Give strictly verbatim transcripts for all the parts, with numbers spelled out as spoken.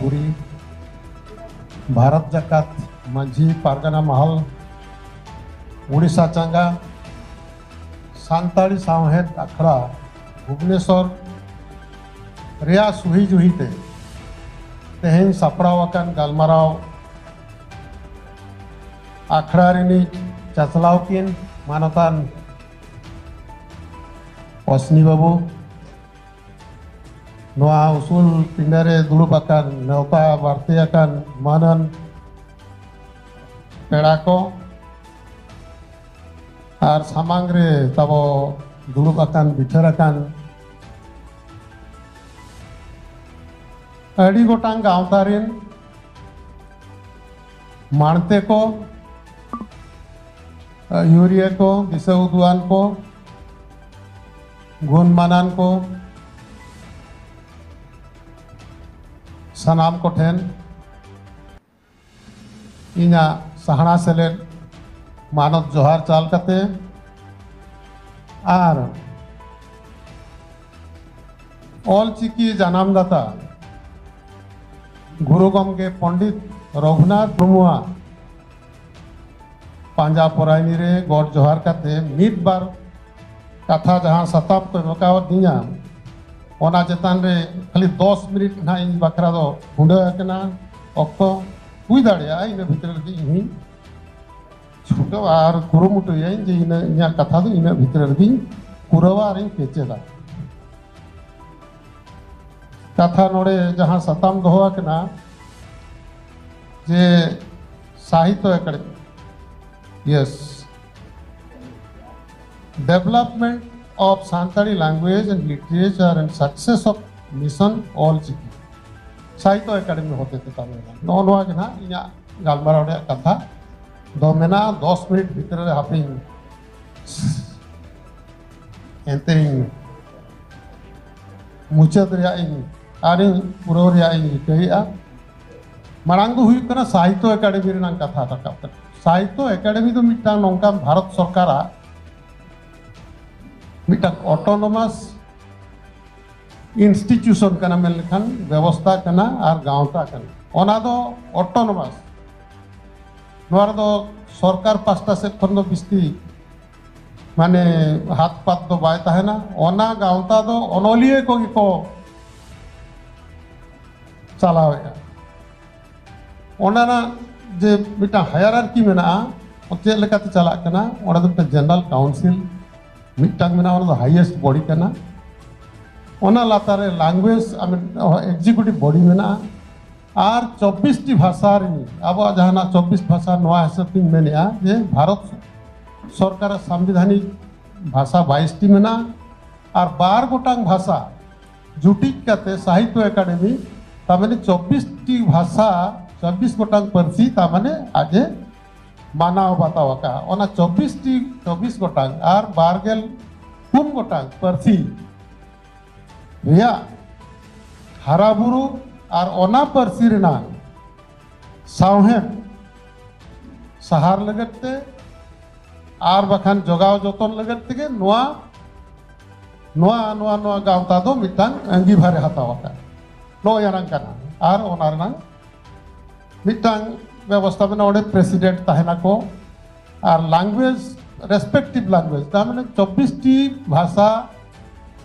ᱯᱩᱨᱤ, ᱵᱷᱟᱨᱚᱛ ᱡᱟᱠᱟᱛ ᱢᱟᱹᱡᱷᱤ ᱯᱟᱨᱜᱟᱱᱟ ᱢᱟᱦᱟᱞ, ᱩᱲᱤᱥᱥᱟ ᱪᱟᱸᱜᱟ, ᱥᱟᱱᱛᱟᱲᱤ ᱥᱟᱶᱦᱮᱫ ᱟᱠᱷᱲᱟ, ᱵᱷᱩᱵᱽᱱᱮᱥᱚᱨ ᱨᱮᱭᱟᱜ ᱥᱩᱦᱤ ᱡᱩᱦᱤ ᱛᱮ ᱛᱮᱦᱮᱧ ᱥᱟᱯᱲᱟᱣ ᱟᱠᱟᱱ ᱜᱟᱞᱢᱟᱨᱟᱣ ᱟᱠᱷᱲᱟ ᱨᱤᱱᱤᱡ ᱪᱟᱪᱞᱟᱣ ᱠᱤᱱ ᱢᱟᱱᱚᱛᱟᱱ ᱚᱥᱱᱤ ᱵᱟᱹᱵᱩ, ᱱᱚᱣᱟ ᱩᱥᱩᱞ ᱯᱤᱸᱰᱟᱹ ᱨᱮ ᱫᱩᱲᱩᱵ ᱟᱠᱟᱱ ᱱᱮᱣᱛᱟ ᱵᱟᱨᱛᱤ ᱟᱠᱟᱱ ᱢᱟᱹᱱᱟᱱ ᱯᱮᱲᱟ ᱠᱚ, ᱟᱨ ᱥᱟᱢᱟᱝ ᱨᱮ ᱛᱟᱵᱚ ᱫᱩᱲᱩᱵ ᱟᱠᱟᱱ ᱵᱤᱪᱟᱹᱨ ᱟᱠᱟᱱ ᱟᱹᱰᱤ ᱜᱚᱴᱟᱝ ᱜᱟᱶᱛᱟ ᱨᱮᱱ ᱢᱟᱲᱛᱮ ᱠᱚ, ᱟᱹᱭᱩᱨᱤᱭᱟᱹ ᱠᱚ, ᱫᱤᱥᱟᱹ ᱩᱫᱩᱜᱟᱱ ᱠᱚ, ᱜᱩᱱᱢᱟᱱᱟᱱ ᱠᱚ, ᱥᱟᱱᱟᱢ ᱠᱚᱴᱷᱮᱱ ᱤᱧᱟᱹᱜ ᱥᱟᱦᱱᱟ ᱥᱮᱞᱮᱫ ᱢᱟᱱᱚᱛ ᱡᱚᱦᱟᱨ ᱪᱟᱞ ᱠᱟᱛᱮ, ᱟᱨ ᱚᱞ ᱪᱤᱠᱤ ᱡᱟᱱᱟᱢ ᱫᱟᱛᱟ ᱜᱩᱨᱩ ᱜᱚᱢᱠᱮ ᱯᱚᱱᱰᱤᱛ ᱨᱚᱜᱷᱩᱱᱟᱛᱷ ᱢᱩᱨᱢᱩᱣᱟᱜ ᱯᱟᱸᱡᱟ ᱯᱚᱨᱟᱭᱱᱤ ᱨᱮ ᱜᱚᱰ ᱡᱚᱦᱟᱨ ᱠᱟᱛᱮ ᱢᱤᱫ ᱵᱟᱨ ᱠᱟᱛᱷᱟ ᱡᱟᱦᱟᱸ ᱥᱟᱛᱟᱢ ᱠᱚ ᱮᱢ ᱟᱠᱟᱣᱟᱫᱤᱧᱟ, ᱚᱱᱟ ᱪᱮᱛᱟᱱ ᱨᱮ ᱠᱷᱟᱹᱞᱤ ᱫᱚᱥ ᱢᱤᱱᱤᱴ ᱱᱟᱦᱟᱜ ᱤᱧ ᱵᱟᱠᱷᱨᱟ ᱫᱚ ᱦᱩᱰᱟᱹ ᱟᱠᱟᱱᱟ᱾ ᱚᱠᱛᱚ ᱦᱩᱭ ᱫᱟᱲᱮᱭᱟᱜᱼᱟ, ᱤᱱᱟᱹ ᱵᱷᱤᱛᱨᱤ ᱨᱮᱜᱮ ᱤᱧ ᱦᱚᱸᱧ ᱪᱷᱩᱴᱟᱹᱣᱟ ᱟᱨ ᱠᱩᱨᱩᱢᱩᱴᱩᱭᱟᱹᱧ ᱡᱮ ᱤᱱᱟᱹ ᱤᱧᱟᱹᱜ ᱠᱟᱛᱷᱟ ᱫᱚ ᱤᱱᱟᱹᱜ ᱵᱷᱤᱛᱨᱤ ᱨᱮᱜᱮᱧ ᱯᱩᱨᱟᱹᱣᱟ ᱟᱨᱤᱧ ᱠᱮᱪᱮᱫᱟ᱾ ᱠᱟᱛᱷᱟ ᱱᱚᱰᱮ ᱡᱟᱦᱟᱸ ᱥᱟᱛᱟᱢ ᱫᱚᱦᱚ ᱟᱠᱟᱱᱟ ᱡᱮ ᱥᱟᱦᱤᱛᱛᱚ academy, yes, development of Santali language and literature and success of mission Ol Chiki, Sahitya academy ᱦᱚᱛᱮᱛᱮ ᱛᱟᱵᱚᱱᱟ᱾ ᱱᱚᱜᱼᱚ ᱱᱚᱣᱟ ᱜᱮ ᱱᱟᱦᱟᱜ ᱤᱧᱟᱹᱜ ᱜᱟᱞᱢᱟᱨᱟᱣ ᱨᱮᱭᱟᱜ ᱠᱟᱛᱷᱟ ᱫᱚ ᱢᱮᱱᱟᱜᱼᱟ᱾ ᱫᱚᱥ ᱢᱤᱱᱤᱴ ᱵᱷᱤᱛᱨᱤ ᱨᱮ ᱦᱟᱯᱮᱧ ᱮᱱᱛᱮᱧ ᱢᱩᱪᱟᱹᱫ ᱨᱮᱭᱟᱜ ᱤᱧ ᱟᱨᱤᱧ ᱯᱩᱨᱟᱹᱣ ᱨᱮᱭᱟᱜ ᱤᱧ ᱨᱤᱠᱟᱹᱭᱮᱫᱼᱟ᱾ ᱢᱟᱲᱟᱝ ᱫᱚ ᱦᱩᱭᱩᱜ ᱠᱟᱱᱟ ᱥᱟᱦᱤᱛᱛᱚ ᱮᱠᱟᱰᱮᱢᱤ ᱨᱮᱱᱟᱜ ᱠᱟᱛᱷᱟ ᱨᱟᱠᱟᱵ ᱠᱟᱱᱟ᱾ ᱥᱟᱦᱤᱛᱛᱚ ᱮᱠᱟᱰᱮᱢᱤ ᱫᱚ ᱢᱤᱫᱴᱟᱝ ᱱᱚᱝᱠᱟᱱ ᱵᱷᱟᱨᱚᱛ ᱥᱚᱨᱠᱟᱨᱟᱜ ᱢᱤᱫᱴᱟᱝ autonomous institution ᱠᱟᱱᱟ, ᱢᱮᱱ ᱞᱮᱠᱷᱟᱱ ᱵᱮᱵᱚᱥᱛᱷᱟ ᱠᱟᱱᱟ ᱟᱨ ᱜᱟᱶᱛᱟ ᱠᱟᱱᱟ᱾ ᱚᱱᱟ ᱫᱚ autonomous, ᱱᱚᱣᱟ ᱨᱮᱫᱚ ᱥᱚᱨᱠᱟᱨ ᱯᱟᱥᱴᱟ ᱥᱮᱫ ᱠᱷᱚᱱ ᱫᱚ ᱵᱤᱥᱛᱤ ᱢᱟᱱᱮ ᱦᱟᱛ ᱯᱟᱛ ᱫᱚ ᱵᱟᱭ ᱛᱟᱦᱮᱱᱟ᱾ ᱚᱱᱟ ᱜᱟᱶᱛᱟ ᱫᱚ ᱚᱱᱚᱞᱤᱭᱟᱹ ᱠᱚᱜᱮ ᱠᱚ ᱪᱟᱞᱟᱣᱮᱫᱼᱟ᱾ ᱚᱱᱟ ᱨᱮᱱᱟᱜ ᱡᱮ ᱢᱤᱫᱴᱟᱝ hierarchy ᱢᱮᱱᱟᱜᱼᱟ, ᱪᱮᱫ ᱞᱮᱠᱟᱛᱮ ᱪᱟᱞᱟᱜ ᱠᱟᱱᱟ, ᱚᱸᱰᱮ ᱫᱚ ᱢᱤᱫᱴᱟᱝ general council ᱢᱤᱫᱴᱟᱝ ᱢᱮᱱᱟᱜᱼᱟ, ᱚᱱᱟ ᱫᱚ highest body ᱠᱟᱱᱟ᱾ ᱚᱱᱟ ᱞᱟᱛᱟᱨ ᱨᱮ language, I mean, executive body ᱢᱮᱱᱟᱜᱼᱟ᱾ ᱟᱨ ᱪᱚᱵᱵᱤᱥ ᱴᱤ ᱵᱷᱟᱥᱟ ᱨᱤᱱᱤᱡ, ᱟᱵᱚᱣᱟᱜ ᱡᱟᱦᱟᱱᱟᱜ ᱪᱚᱵᱵᱤᱥ ᱵᱷᱟᱥᱟ, ᱱᱚᱣᱟ ᱦᱤᱥᱟᱹᱵ ᱛᱤᱧ ᱢᱮᱱᱮᱫᱼᱟ ᱡᱮ ᱵᱷᱟᱨᱚᱛ ᱥᱚᱨᱠᱟᱨᱟᱜ ᱥᱟᱢᱵᱤᱫᱷᱟᱱᱤᱠ ᱵᱷᱟᱥᱟ ᱵᱟᱭᱤᱥ ᱴᱤ ᱢᱮᱱᱟᱜᱼᱟ᱾ ᱟᱨ ᱵᱟᱨ ᱜᱚᱴᱟᱝ ᱵᱷᱟᱥᱟ ᱡᱩᱴᱤᱡ ᱠᱟᱛᱮ ᱥᱟᱦᱤᱛᱛᱚ ᱮᱠᱟᱰᱮᱢᱤ, ᱛᱟᱨ ᱢᱟᱱᱮ ᱪᱚᱵᱵᱤᱥ ᱴᱤ ᱵᱷᱟᱥᱟ, ᱪᱚᱵᱵᱤᱥ ᱜᱚᱴᱟᱝ ᱯᱟᱹᱨᱥᱤ, ᱛᱟᱨ ᱢᱟᱱᱮ ᱟᱡ ᱮ ᱢᱟᱱᱟᱣ ᱵᱟᱛᱟᱣ ᱟᱠᱟᱫᱼᱟ᱾ ᱚᱱᱟ ᱪᱚᱵᱵᱤᱥ ᱴᱤ, ᱪᱚᱵᱵᱤᱥ ᱜᱚᱴᱟᱝ ᱟᱨ ᱵᱟᱨ ᱜᱮᱞ ᱯᱩᱱ ᱜᱚᱴᱟᱝ ᱯᱟᱹᱨᱥᱤ ᱨᱮᱭᱟᱜ ᱦᱟᱨᱟ ᱵᱩᱨᱩ ᱟᱨ ᱚᱱᱟ ᱯᱟᱹᱨᱥᱤ ᱨᱮᱱᱟᱜ ᱥᱟᱶᱦᱮᱫ ᱥᱟᱦᱟᱨ ᱞᱟᱹᱜᱤᱫ ᱛᱮ ᱟᱨ ᱵᱟᱠᱷᱟᱱ ᱡᱚᱜᱟᱣ ᱡᱚᱛᱚᱱ ᱞᱟᱹᱜᱤᱫ ᱛᱮᱜᱮ ᱱᱚᱣᱟ, ᱱᱚᱣᱟ, ᱱᱚᱣᱟ, ᱱᱚᱣᱟ ᱜᱟᱶᱛᱟ ᱫᱚ ᱢᱤᱫᱴᱟᱝ ᱟᱹᱜᱤᱵᱷᱟᱨ ᱮ ᱦᱟᱛᱟᱣ ᱟᱠᱟᱫ, ᱱᱚᱜᱼᱚᱭ ᱟᱱᱟᱝ ᱠᱟᱱᱟ᱾ ᱟᱨ ᱚᱱᱟ ᱨᱮᱱᱟᱝ ᱢᱤᱫᱴᱟᱝ ᱵᱮᱵᱚᱥᱛᱷᱟ ᱢᱮᱱᱟᱜᱼᱟ, ᱚᱸᱰᱮ president ᱛᱟᱦᱮᱱᱟᱠᱚ᱾ ᱟᱨ language, respective language, ᱛᱟᱨ ᱢᱟᱱᱮ ᱪᱚᱵᱵᱤᱥ ᱴᱤ ᱵᱷᱟᱥᱟ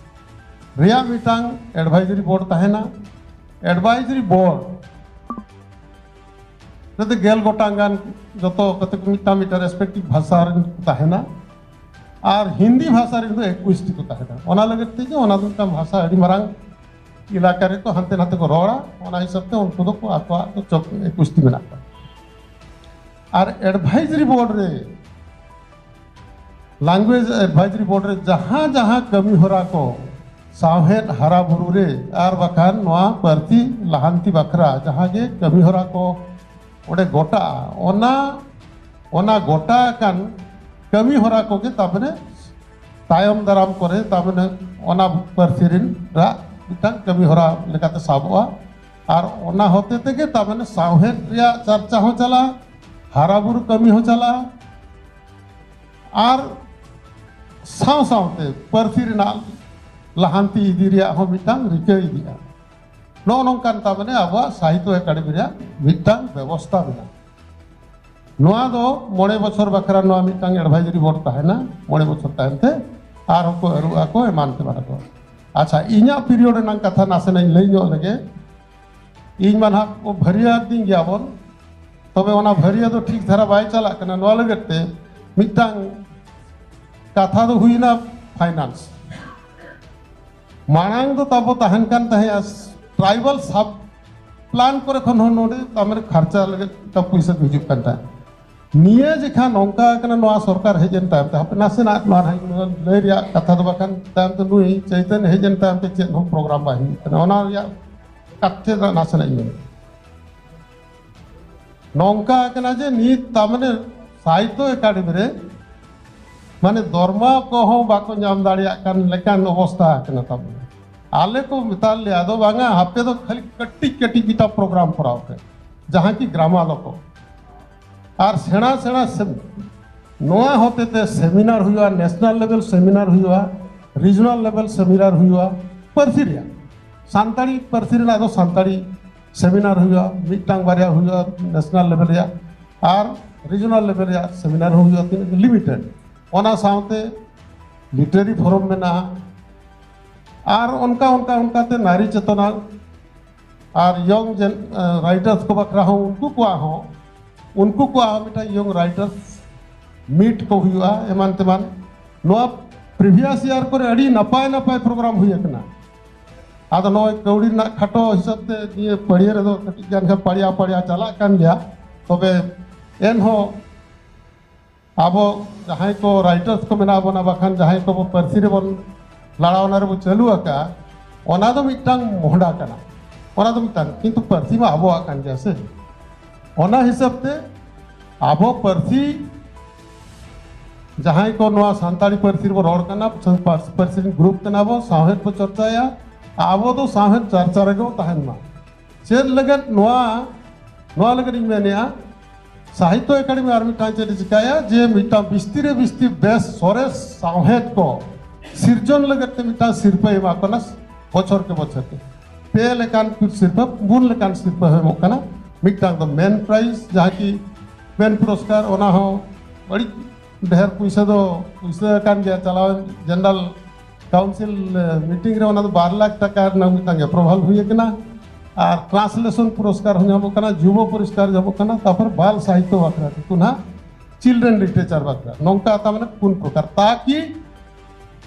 ᱨᱮᱭᱟᱜ ᱢᱤᱫᱴᱟᱝ advisory board ᱛᱟᱦᱮᱱᱟ᱾ Advisory board ᱨᱮᱫᱚ ᱜᱮᱞ ᱜᱚᱴᱟᱝ ᱜᱟᱱ ᱡᱚᱛᱚ ᱠᱟᱛᱮ ᱠᱚ ᱢᱤᱫᱴᱟᱝ ᱢᱤᱫᱴᱟᱝ respective ᱵᱷᱟᱥᱟ ᱨᱮᱱ ᱠᱚ ᱛᱟᱦᱮᱱᱟ᱾ ᱟᱨ ᱦᱤᱱᱫᱤ ᱵᱷᱟᱥᱟ ᱨᱮᱱ ᱫᱚ ᱮᱠᱩᱥ ᱴᱤ ᱠᱚ ᱛᱟᱦᱮᱱᱟ᱾ ᱚᱱᱟ ᱞᱟᱹᱜᱤᱫ ᱛᱮᱜᱮ ᱚᱱᱟ ᱫᱚ ᱢᱤᱫᱴᱟᱝ ᱵᱷᱟᱥᱟ ᱟᱹᱰᱤ ᱢᱟᱨᱟᱝ ᱮᱞᱟᱠᱟ ᱨᱮᱠᱚ ᱦᱟᱱᱛᱮ ᱱᱟᱛᱮ ᱠᱚ ᱨᱚᱲᱟ᱾ ᱚᱱᱟ ᱦᱤᱥᱟᱹᱵ ᱛᱮ ᱩᱱᱠᱩ ᱫᱚ ᱟᱠᱚᱣᱟᱜ ᱫᱚ ᱪᱚᱠ ᱮᱠᱩᱥ ᱴᱤ ᱢᱮᱱᱟᱜ ᱠᱚᱣᱟ᱾ ᱟᱨ advisory board ᱨᱮ, language advisory board ᱨᱮ ᱡᱟᱦᱟᱸ ᱡᱟᱦᱟᱸ ᱠᱟᱹᱢᱤ ᱦᱚᱨᱟ ᱠᱚ ᱥᱟᱶᱦᱮᱫ ᱦᱟᱨᱟ ᱵᱩᱨᱩ ᱨᱮ ᱟᱨ ᱵᱟᱠᱷᱟᱱ ᱱᱚᱣᱟ ᱯᱟᱹᱨᱥᱤ ᱞᱟᱦᱟᱱᱛᱤ ᱵᱟᱠᱷᱨᱟ ᱡᱟᱦᱟᱸ ᱜᱮ ᱠᱟᱹᱢᱤ ᱦᱚᱨᱟ ᱠᱚ ᱚᱸᱰᱮ ᱜᱚᱴᱟᱜᱼᱟ, ᱚᱱᱟ, ᱚᱱᱟ ᱜᱚᱴᱟ ᱟᱠᱟᱱ ᱠᱟᱹᱢᱤ ᱦᱚᱨᱟ ᱠᱚᱜᱮ ᱛᱟᱨᱢᱟᱱᱮ ᱛᱟᱭᱚᱢ ᱫᱟᱨᱟᱢ ᱠᱚᱨᱮ ᱛᱟᱨᱢᱟᱱᱮ ᱚᱱᱟ ᱯᱟᱹᱨᱥᱤ ᱨᱮᱱ ᱨᱟᱜ ᱢᱤᱫᱴᱟᱝ ᱠᱟᱹᱢᱤ ᱦᱚᱨᱟ ᱞᱮᱠᱟᱛᱮ ᱥᱟᱵᱚᱜᱼᱟ᱾ ᱟᱨ ᱚᱱᱟ ᱦᱚᱛᱮ ᱛᱮᱜᱮ ᱛᱟᱨᱢᱟᱱᱮ ᱥᱟᱶᱦᱮᱫ ᱨᱮᱭᱟᱜ ᱪᱟᱨᱪᱟ ᱦᱚᱸ ᱪᱟᱞᱟᱜᱼᱟ, ᱦᱟᱨᱟ ᱵᱩᱨᱩ ᱠᱟᱹᱢᱤ ᱦᱚᱸ ᱪᱟᱞᱟᱜᱼᱟ, ᱟᱨ ᱥᱟᱶ ᱥᱟᱶᱛᱮ ᱯᱟᱹᱨᱥᱤ ᱨᱮᱱᱟᱜ ᱞᱟᱦᱟᱱᱛᱤ ᱤᱫᱤ ᱨᱮᱭᱟᱜ ᱦᱚᱸ ᱢᱤᱫᱴᱟᱝ ᱨᱤᱠᱟᱹ ᱤᱫᱤᱜᱼᱟ᱾ ᱱᱚᱜᱼᱚ ᱱᱚᱝᱠᱟᱱ ᱛᱟᱨ ᱢᱟᱱᱮ ᱟᱵᱚᱣᱟᱜ ᱥᱟᱦᱤᱛᱛᱚ ᱮᱠᱟᱰᱮᱢᱤ ᱨᱮᱭᱟᱜ ᱢᱤᱫᱴᱟᱝ ᱵᱮᱵᱚᱥᱛᱷᱟ ᱢᱮᱱᱟᱜᱼᱟ᱾ ᱱᱚᱣᱟ ᱫᱚ ᱢᱚᱬᱮ ᱵᱚᱪᱷᱚᱨ ᱵᱟᱠᱷᱨᱟ ᱱᱚᱣᱟ ᱢᱤᱫᱴᱟᱝ advisory board ᱛᱟᱦᱮᱱᱟ, ᱢᱚᱬᱮ ᱵᱚᱪᱷᱚᱨ ᱛᱟᱭᱚᱢ ᱛᱮ ᱟᱨᱦᱚᱸ ᱠᱚ ᱟᱹᱨᱩᱜ ᱟᱠᱚ, ᱮᱢᱟᱱ ᱛᱮᱢᱟᱱ ᱟᱠᱚ᱾ ᱟᱪᱪᱷᱟ, ᱤᱧᱟᱹᱜ period ᱨᱮᱱᱟᱜ ᱠᱟᱛᱷᱟ ᱱᱟᱥᱮᱱᱟᱜ ᱤᱧ ᱞᱟᱹᱭ ᱧᱚᱜ ᱞᱮᱜᱮ᱾ ᱤᱧ ᱢᱟ ᱱᱟᱦᱟᱜ ᱠᱚ ᱵᱷᱟᱹᱨᱭᱟᱹ ᱟᱹᱫᱤᱧ ᱜᱮᱭᱟ ᱵᱚᱱ, ᱛᱚᱵᱮ ᱚᱱᱟ ᱵᱷᱟᱹᱨᱭᱟᱹ ᱫᱚ ᱴᱷᱤᱠ ᱫᱷᱟᱨᱟ ᱵᱟᱭ ᱪᱟᱞᱟᱜ ᱠᱟᱱᱟ᱾ ᱱᱚᱣᱟ ᱞᱟᱹᱜᱤᱫ ᱛᱮ ᱢᱤᱫᱴᱟᱝ ᱠᱟᱛᱷᱟ ᱫᱚ ᱦᱩᱭᱱᱟ finance᱾ ᱢᱟᱲᱟᱝ ᱫᱚ ᱛᱟᱵᱚ ᱛᱟᱦᱮᱱ ᱠᱟᱱ ᱛᱟᱦᱮᱸᱜᱼᱟ tribal sub plan ᱠᱚᱨᱮ ᱠᱷᱚᱱ ᱦᱚᱸ ᱱᱚᱰᱮ ᱛᱟᱨᱢᱟᱱᱮ ᱠᱷᱚᱨᱪᱟ ᱞᱟᱹᱜᱤᱫ ᱴᱟᱠᱟ ᱯᱩᱭᱥᱟᱹ ᱠᱚ ᱦᱤᱡᱩᱜ ᱠᱟᱱ ᱛᱟᱦᱮᱸᱫ᱾ ᱱᱤᱭᱟᱹ ᱡᱮᱠᱷᱟ ᱱᱚᱝᱠᱟ ᱠᱟᱱᱟ, ᱱᱚᱣᱟ ᱥᱚᱨᱠᱟᱨ ᱦᱮᱡ ᱮᱱ ᱛᱟᱭᱚᱢ ᱛᱮ, ᱦᱟᱯᱮ ᱱᱟᱥᱮᱱᱟᱜ ᱱᱚᱣᱟ ᱨᱮᱱᱟᱜ ᱞᱟᱹᱭ ᱨᱮᱭᱟᱜ ᱠᱟᱛᱷᱟ ᱫᱚ, ᱵᱟᱠᱷᱟᱱ ᱛᱟᱭᱚᱢ ᱛᱮ ᱱᱩᱭ ᱪᱳᱭᱛᱚᱱᱭᱚ ᱦᱮᱡ ᱮᱱ ᱛᱟᱭᱚᱢ ᱛᱮ ᱪᱮᱫ ᱦᱚᱸ program ᱵᱟᱭ ᱦᱩᱭᱩᱜ ᱠᱟᱱᱟ, ᱚᱱᱟ ᱨᱮᱭᱟᱜ ᱠᱟᱛᱷᱟ ᱫᱚ ᱱᱟᱥᱮᱱᱟᱜ ᱤᱧ ᱢᱮᱱᱟ᱾ ᱱᱚᱝᱠᱟ ᱠᱟᱱᱟ ᱡᱮ ᱱᱤᱛ ᱛᱟᱨᱢᱟᱱᱮ ᱥᱟᱦᱤᱛᱛᱚ ᱮᱠᱟᱰᱮᱢᱤ ᱨᱮ ᱢᱟᱱᱮ ᱫᱚᱨᱢᱟ ᱠᱚᱦᱚᱸ ᱵᱟᱠᱚ ᱧᱟᱢ ᱫᱟᱲᱮᱭᱟᱜ ᱠᱟᱱ ᱞᱮᱠᱟᱱ ᱚᱵᱚᱥᱛᱷᱟ ᱠᱟᱱᱟ ᱛᱟᱵᱚᱱ᱾ ᱟᱞᱮ ᱠᱚ ᱢᱮᱛᱟ ᱞᱮᱭᱟ, "ᱟᱫᱚ ᱵᱟᱝᱟ, ᱟᱯᱮ ᱫᱚ ᱠᱷᱟᱹᱞᱤ ᱠᱟᱹᱴᱤᱡ ᱠᱟᱹᱴᱤᱡ ᱜᱮᱛᱟ program ᱠᱚᱨᱟᱣ ᱯᱮ, ᱡᱟᱦᱟᱸ ᱠᱤ ᱜᱨᱟᱢᱟᱞᱚ ᱠᱚ, ᱟᱨ ᱥᱮᱬᱟ ᱥᱮᱬᱟ ᱥᱮ-, ᱱᱚᱣᱟ ᱦᱚᱛᱮ ᱛᱮ seminar ᱦᱩᱭᱩᱜᱼᱟ, national level seminar ᱦᱩᱭᱩᱜᱼᱟ, regional level seminar ᱦᱩᱭᱩᱜᱼᱟ, ᱯᱟᱹᱨᱥᱤ ᱨᱮᱭᱟᱜ, ᱥᱟᱱᱛᱟᱲᱤ ᱯᱟᱹᱨᱥᱤ ᱨᱮᱱᱟᱜ ᱫᱚ ᱥᱟᱱᱛᱟᱲᱤ seminar ᱦᱩᱭᱩᱜᱼᱟ, ᱢᱤᱫᱴᱟᱝ ᱵᱟᱨᱭᱟ ᱦᱩᱭᱩᱜᱼᱟ national level ᱨᱮᱭᱟᱜ, ᱟᱨ regional level ᱨᱮᱭᱟᱜ seminar ᱦᱚᱸ ᱦᱩᱭᱩᱜᱼᱟ, ᱛᱤᱱᱟᱹᱜ limited᱾ ᱚᱱᱟ ᱥᱟᱶᱛᱮ literary forum ᱢᱮᱱᱟᱜᱼᱟ, ᱟᱨ ᱚᱱᱠᱟ ᱚᱱᱠᱟ ᱚᱱᱠᱟᱛᱮ ᱱᱟᱨᱤ ᱪᱮᱛᱚᱱᱟ ᱟᱨ young gen writers ᱠᱚ ᱵᱟᱠᱷᱨᱟ ᱦᱚᱸ, ᱩᱱᱠᱩ ᱠᱚᱣᱟᱜ ᱦᱚᱸ, ᱩᱱᱠᱩ ᱠᱚᱣᱟᱜ ᱦᱚᱸ ᱢᱤᱫᱴᱟᱝ young writers meet ᱠᱚ ᱦᱩᱭᱩᱜᱼᱟ, ᱮᱢᱟᱱ ᱛᱮᱢᱟᱱ᱾ ᱱᱚᱣᱟ previous year ᱠᱚᱨᱮ ᱟᱹᱰᱤ ᱱᱟᱯᱟᱭ ᱱᱟᱯᱟᱭ program ᱦᱩᱭ ᱟᱠᱟᱱᱟ᱾ ᱟᱫᱚ ᱱᱚᱜᱼᱚᱭ ᱠᱟᱹᱣᱰᱤ ᱨᱮᱱᱟᱜ ᱠᱷᱟᱴᱚ ᱦᱤᱥᱟᱹᱵ ᱛᱮ ᱱᱤᱭᱟᱹ ᱯᱟᱹᱲᱤᱭᱟᱹ ᱨᱮᱫᱚ ᱠᱟᱹᱴᱤᱡ ᱜᱟᱱ ᱠᱷᱟᱱ ᱯᱟᱲᱤᱭᱟ ᱯᱟᱲᱤᱭᱟ ᱪᱟᱞᱟᱜ ᱠᱟᱱ ᱜᱮᱭᱟ᱾ ᱛᱚᱵᱮ ᱮᱱᱦᱚᱸ ᱟᱵᱚ ᱡᱟᱦᱟᱸᱭ ᱠᱚ writers ᱠᱚ ᱢᱮᱱᱟᱜ ᱵᱚᱱᱟ, ᱵᱟᱠᱷᱟᱱ ᱡᱟᱦᱟᱸᱭ ᱠᱚ ᱯᱟᱹᱨᱥᱤ ᱨᱮᱵᱚᱱ ᱞᱟᱲᱟᱣ, ᱚᱱᱟ ᱨᱮᱵᱚ ᱪᱟᱹᱞᱩ ᱟᱠᱟᱫᱼᱟ, ᱚᱱᱟ ᱫᱚ ᱢᱤᱫᱴᱟᱝ ᱢᱚᱦᱰᱟ ᱠᱟᱱᱟ, ᱚᱱᱟ ᱫᱚ ᱢᱤᱫᱴᱟᱝ, ᱠᱤᱱᱛᱩ ᱯᱟᱹᱨᱥᱤ ᱢᱟ ᱟᱵᱚᱣᱟᱜ ᱠᱟᱱ ᱜᱮᱭᱟ ᱥᱮ᱾ ᱚᱱᱟ ᱦᱤᱥᱟᱹᱵ ᱛᱮ ᱟᱵᱚ ᱯᱟᱹᱨᱥᱤ ᱡᱟᱦᱟᱸᱭ ᱠᱚ ᱱᱚᱣᱟ ᱥᱟᱱᱛᱟᱲᱤ ᱯᱟᱹᱨᱥᱤ ᱨᱮᱵᱚ ᱨᱚᱲ ᱠᱟᱱᱟ, ᱯᱟᱹᱨᱥᱤ ᱨᱮᱱ group ᱠᱟᱱᱟ ᱵᱚ, ᱥᱟᱶᱦᱮᱫ ᱵᱚ ᱪᱚᱨᱪᱟᱭᱟ, ᱟᱵᱚ ᱫᱚ ᱥᱟᱶᱦᱮᱫ ᱪᱟᱨᱪᱟ ᱨᱮᱜᱮ ᱵᱚ ᱛᱟᱦᱮᱱ ᱢᱟ᱾ ᱪᱮᱫ ᱞᱟᱹᱜᱤᱫ ᱱᱚᱣᱟ, ᱱᱚᱣᱟ ᱞᱟᱹᱜᱤᱫ ᱤᱧ ᱢᱮᱱᱮᱫᱼᱟ, ᱥᱟᱦᱤᱛᱛᱚ ᱮᱠᱟᱰᱮᱢᱤ ᱟᱨ ᱢᱤᱫᱴᱟᱝ ᱪᱮᱫ ᱮ ᱪᱤᱠᱟᱹᱭᱟ, ᱡᱮ ᱢᱤᱫᱴᱟᱝ ᱵᱤᱥᱛᱤ ᱨᱮ ᱵᱤᱥᱛᱤ ᱵᱮᱥ ᱥᱚᱨᱮᱥ ᱥᱟᱶᱦᱮᱫ ᱠᱚ ᱥᱤᱨᱡᱚᱱ ᱞᱟᱹᱜᱤᱫ ᱛᱮ ᱢᱤᱫᱴᱟᱝ ᱥᱤᱨᱯᱟᱹᱭ ᱮᱢᱟ ᱠᱚ ᱠᱟᱱᱟ ᱵᱚᱪᱷᱚᱨ ᱠᱮ ᱵᱚᱪᱷᱚᱨ ᱛᱮ᱾ ᱯᱮ ᱞᱮᱠᱟᱱ ᱥᱤᱨᱯᱟᱹ, ᱯᱩᱱ ᱞᱮᱠᱟᱱ ᱥᱤᱨᱯᱟᱹ ᱮᱢᱚᱜ ᱠᱟᱱᱟ᱾ ᱢᱤᱫᱴᱟᱝ ᱫᱚ ᱢᱮᱱ ᱯᱨᱟᱭᱤᱡᱽ, ᱡᱟᱦᱟᱸ ᱠᱤ ᱢᱮᱱ ᱯᱩᱨᱚᱥᱠᱟᱨ, ᱚᱱᱟ ᱦᱚᱸ ᱟᱹᱰᱤ ᱰᱷᱮᱨ ᱯᱩᱭᱥᱟᱹ ᱫᱚ ᱯᱩᱭᱥᱟᱹ ᱟᱠᱟᱱ ᱜᱮᱭᱟ᱾ ᱪᱟᱞᱟᱣᱮᱱ ᱡᱮᱱᱟᱨᱟᱞ ᱠᱟᱣᱩᱱᱥᱤᱞ ᱢᱤᱴᱤᱝ ᱨᱮ ᱚᱱᱟ ᱫᱚ ᱵᱟᱨ ᱞᱟᱠᱷ ᱴᱟᱠᱟ ᱨᱮᱱᱟᱜ ᱢᱤᱫᱴᱟᱝ ᱮᱯᱨᱩᱵᱷᱟᱞ ᱦᱩᱭ ᱟᱠᱟᱱᱟ᱾ ᱟᱨ ᱴᱨᱟᱱᱥᱞᱮᱥᱚᱱ ᱯᱩᱨᱚᱥᱠᱟᱨ ᱦᱚᱸ ᱧᱟᱢᱚᱜ ᱠᱟᱱᱟ, ᱡᱩᱵᱚ ᱯᱩᱨᱚᱥᱠᱟᱨ ᱧᱟᱢᱚᱜ ᱠᱟᱱᱟ, ᱛᱟᱨᱯᱚᱨ ᱵᱟᱞ ᱥᱟᱦᱤᱛᱛᱚ ᱵᱟᱠᱷᱨᱟ ᱴᱩᱠᱩ ᱱᱟᱦᱟᱜ, ᱪᱤᱞᱰᱨᱮᱱ ᱞᱤᱴᱟᱨᱮᱪᱟᱨ ᱵᱟᱠᱷᱨᱟ, ᱱᱚᱝᱠᱟ ᱛᱟᱨ ᱢᱟᱱᱮ ᱯᱩᱱ ᱯᱨᱚᱠᱟᱨ, ᱛᱟᱠᱤ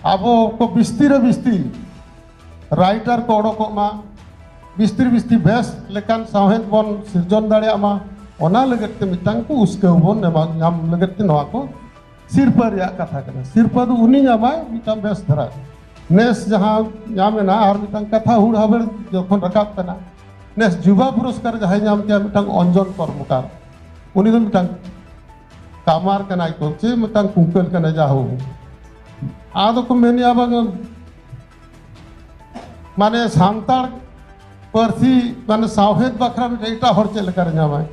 ᱟᱵᱚ ᱠᱚ ᱵᱤᱥᱛᱤ ᱨᱮ ᱵᱤᱥᱛᱤ ᱨᱟᱭᱴᱟᱨ ᱠᱚ ᱚᱰᱚᱠᱚᱜ ᱢᱟ, ᱵᱤᱥᱛᱤ ᱨᱮ ᱵᱤᱥᱛᱤ ᱵᱮᱥ ᱞᱮᱠᱟᱱ ᱥᱟᱶᱦᱮᱫ ᱵᱚᱱ ᱥᱤᱨᱡᱚᱱ ᱫᱟᱲᱮᱭᱟᱜ ᱢᱟ, ᱚᱱᱟ ᱞᱟᱹᱜᱤᱫ ᱛᱮ ᱢᱤᱫᱴᱟᱝ ᱠᱚ ᱩᱥᱠᱟᱹᱣ ᱵᱚᱱ ᱮᱢᱟ, ᱧᱟᱢ ᱞᱟᱹᱜᱤᱫ ᱛᱮ ᱱᱚᱣᱟ ᱠᱚ ᱥᱤᱨᱯᱟᱹ ᱨᱮᱭᱟᱜ ᱠᱟᱛᱷᱟ ᱠᱟᱱᱟ᱾ ᱥᱤᱨᱯᱟᱹ ᱫᱚ ᱩᱱᱤ ᱧᱟᱢᱟᱭ ᱢᱤᱫᱴᱟᱝ ᱵᱮᱥ ᱫᱷᱟᱨᱟ᱾ ᱱᱮᱥ ᱡᱟᱦᱟᱸ ᱧᱟᱢ ᱮᱱᱟ, ᱟᱨ ᱢᱤᱫᱴᱟᱝ ᱠᱟᱛᱷᱟ ᱦᱩᱲ ᱦᱟᱵᱮᱲ ᱡᱚᱠᱷᱚᱱ ᱨᱟᱠᱟᱵ ᱠᱟᱱᱟ, ᱱᱮᱥ ᱡᱩᱵᱟ ᱯᱩᱨᱚᱥᱠᱟᱨ ᱡᱟᱦᱟᱸᱭ ᱧᱟᱢ ᱠᱮᱭᱟ, ᱢᱤᱫᱴᱟᱝ ᱚᱧᱡᱚᱱ ᱠᱚᱨᱢᱚᱠᱟᱨ, ᱩᱱᱤ ᱫᱚ ᱢᱤᱫᱴᱟᱝ ᱠᱟᱢᱟᱨ ᱠᱟᱱᱟᱭ ᱠᱚ, ᱪᱮ ᱢᱤᱫᱴᱟᱝ ᱠᱩᱝᱠᱟᱹᱞ ᱠᱟᱱᱟᱭ, ᱡᱟ ᱦᱳᱠ᱾ ᱟᱫᱚ ᱠᱚ ᱢᱮᱱᱮᱜᱼᱟ, ᱵᱟᱝ, ᱢᱟᱱᱮ ᱥᱟᱱᱛᱟᱲ ᱯᱟᱹᱨᱥᱤ, ᱢᱟᱱᱮ ᱥᱟᱶᱦᱮᱫ ᱵᱟᱠᱷᱨᱟ ᱢᱤᱫᱴᱮᱱ ᱮᱴᱟᱜ ᱦᱚᱲ ᱪᱮᱫ ᱞᱮᱠᱟᱨᱮ ᱧᱟᱢᱟᱭ?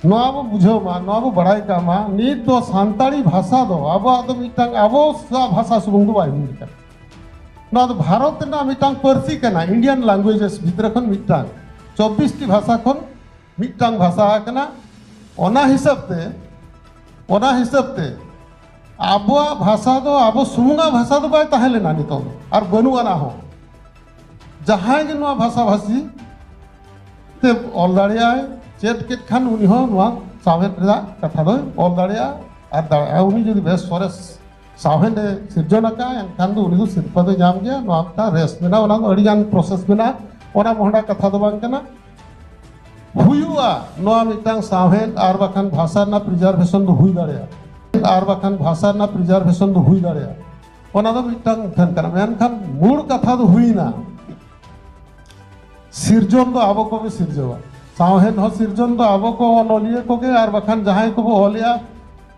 ᱱᱚᱣᱟ ᱵᱚ ᱵᱩᱡᱷᱟᱹᱣ ᱢᱟ, ᱱᱚᱣᱟ ᱵᱚ ᱵᱟᱲᱟᱭ ᱠᱟᱜ ᱢᱟ, ᱱᱤᱛ ᱫᱚ ᱥᱟᱱᱛᱟᱲᱤ ᱵᱷᱟᱥᱟ ᱫᱚ ᱟᱵᱚᱣᱟᱜ ᱫᱚ ᱢᱤᱫᱴᱟᱝ ᱟᱵᱚᱣᱟᱜ ᱵᱷᱟᱥᱟ ᱥᱩᱢᱩᱝ ᱫᱚ ᱵᱟᱭ ᱦᱩᱭ ᱟᱠᱟᱱᱟ᱾ ᱱᱚᱣᱟ ᱫᱚ ᱵᱷᱟᱨᱚᱛ ᱨᱮᱱᱟᱜ ᱢᱤᱫᱴᱟᱝ ᱯᱟᱹᱨᱥᱤ ᱠᱟᱱᱟ, ᱤᱱᱰᱤᱭᱟᱱ ᱞᱮᱝᱜᱩᱭᱮᱡᱮᱥ ᱵᱷᱤᱛᱨᱤ ᱠᱷᱚᱱ ᱢᱤᱫᱴᱟᱝ, ᱪᱚᱵᱵᱤᱥ ᱴᱤ ᱵᱷᱟᱥᱟ ᱠᱷᱚᱱ ᱢᱤᱫᱴᱟᱝ ᱵᱷᱟᱥᱟ ᱠᱟᱱᱟ᱾ ᱚᱱᱟ ᱦᱤᱥᱟᱹᱵ ᱛᱮ, ᱚᱱᱟ ᱦᱤᱥᱟᱹᱵ ᱛᱮ ᱟᱵᱚᱣᱟᱜ ᱵᱷᱟᱥᱟ ᱫᱚ ᱟᱵᱚ ᱥᱩᱢᱩᱝᱟᱜ ᱵᱷᱟᱥᱟ ᱫᱚ ᱵᱟᱭ ᱛᱟᱦᱮᱸ ᱞᱮᱱᱟ, ᱱᱤᱛᱚᱝ ᱫᱚ ᱟᱨ ᱵᱟᱹᱱᱩᱜ ᱟᱱᱟ ᱦᱚᱸ᱾ ᱡᱟᱦᱟᱸᱭ ᱜᱮ ᱱᱚᱣᱟ ᱵᱷᱟᱥᱟ ᱵᱷᱟᱹᱥᱤ ᱛᱮ ᱚᱞ ᱫᱟᱲᱮᱭᱟᱜᱼᱟᱭ, ᱪᱮᱫ ᱠᱮᱫ ᱠᱷᱟᱱ ᱩᱱᱤ ᱦᱚᱸ ᱱᱚᱣᱟ ᱥᱟᱶᱦᱮᱫ ᱨᱮᱭᱟᱜ ᱠᱟᱛᱷᱟ ᱫᱚᱭ ᱚᱞ ᱫᱟᱲᱮᱭᱟᱜᱼᱟ ᱟᱨ ᱫᱟᱲᱮᱭᱟᱜᱼᱟ᱾ ᱩᱱᱤ ᱡᱩᱫᱤ ᱵᱮᱥ ᱥᱚᱨᱮᱥ ᱥᱟᱶᱦᱮᱫ ᱮ ᱥᱤᱨᱡᱚᱱ ᱟᱠᱟᱫᱼᱟ, ᱮᱱᱠᱷᱟᱱ ᱫᱚ ᱩᱱᱤ ᱫᱚ ᱥᱤᱨᱯᱟᱹ ᱫᱚᱭ ᱧᱟᱢ ᱜᱮᱭᱟ᱾ ᱱᱚᱣᱟ ᱢᱤᱫᱴᱟᱝ ᱨᱮᱥ ᱢᱮᱱᱟᱜᱼᱟ, ᱚᱱᱟ ᱫᱚ ᱟᱹᱰᱤᱜᱟᱱ ᱯᱨᱚᱥᱮᱥ ᱢᱮᱱᱟᱜᱼᱟ, ᱚᱱᱟ ᱢᱚᱦᱰᱟ ᱠᱟᱛᱷᱟ ᱫᱚ ᱵᱟᱝ ᱠᱟᱱᱟ᱾ ᱦᱩᱭᱩᱜᱼᱟ, ᱱᱚᱣᱟ ᱢᱤᱫᱴᱟᱝ ᱥᱟᱶᱦᱮᱫ ᱟᱨ ᱵᱟᱠᱷᱟᱱ ᱵᱷᱟᱥᱟ ᱨᱮᱱᱟᱜ ᱯᱨᱤᱡᱟᱨᱵᱷᱮᱥᱚᱱ ᱫᱚ ᱦᱩᱭ ᱫᱟᱲᱮᱭᱟᱜᱼᱟ, ᱟᱨ ᱵᱟᱠᱷᱟᱱ ᱵᱷᱟᱥᱟ ᱨᱮᱱᱟᱜ ᱯᱨᱤᱡᱟᱨᱵᱷᱮᱥᱚᱱ ᱫᱚ ᱦᱩᱭ ᱫᱟᱲᱮᱭᱟᱜᱼᱟ᱾ ᱚᱱᱟ ᱫᱚ ᱢᱤᱫᱴᱟᱝ ᱴᱷᱮᱱ ᱠᱟᱱᱟ, ᱢᱮᱱᱠᱷᱟᱱ ᱢᱩᱲ ᱠᱟᱛᱷᱟ ᱫᱚ ᱦᱩᱭᱱᱟ, ᱥᱤᱨᱡᱚᱱ ᱫᱚ ᱟᱵᱚ ᱠᱚᱜᱮ ᱥᱤᱨᱡᱟᱹᱣᱟ᱾ ᱥᱟᱶᱦᱮᱫ ᱦᱚᱸ ᱥᱤᱨᱡᱚᱱ ᱫᱚ ᱟᱵᱚ ᱠᱚ ᱚᱱᱚᱞᱤᱭᱟᱹ ᱠᱚᱜᱮ, ᱟᱨ ᱵᱟᱠᱷᱟᱱ ᱡᱟᱦᱟᱸᱭ ᱠᱚᱵᱚ ᱚᱞᱮᱜᱼᱟ,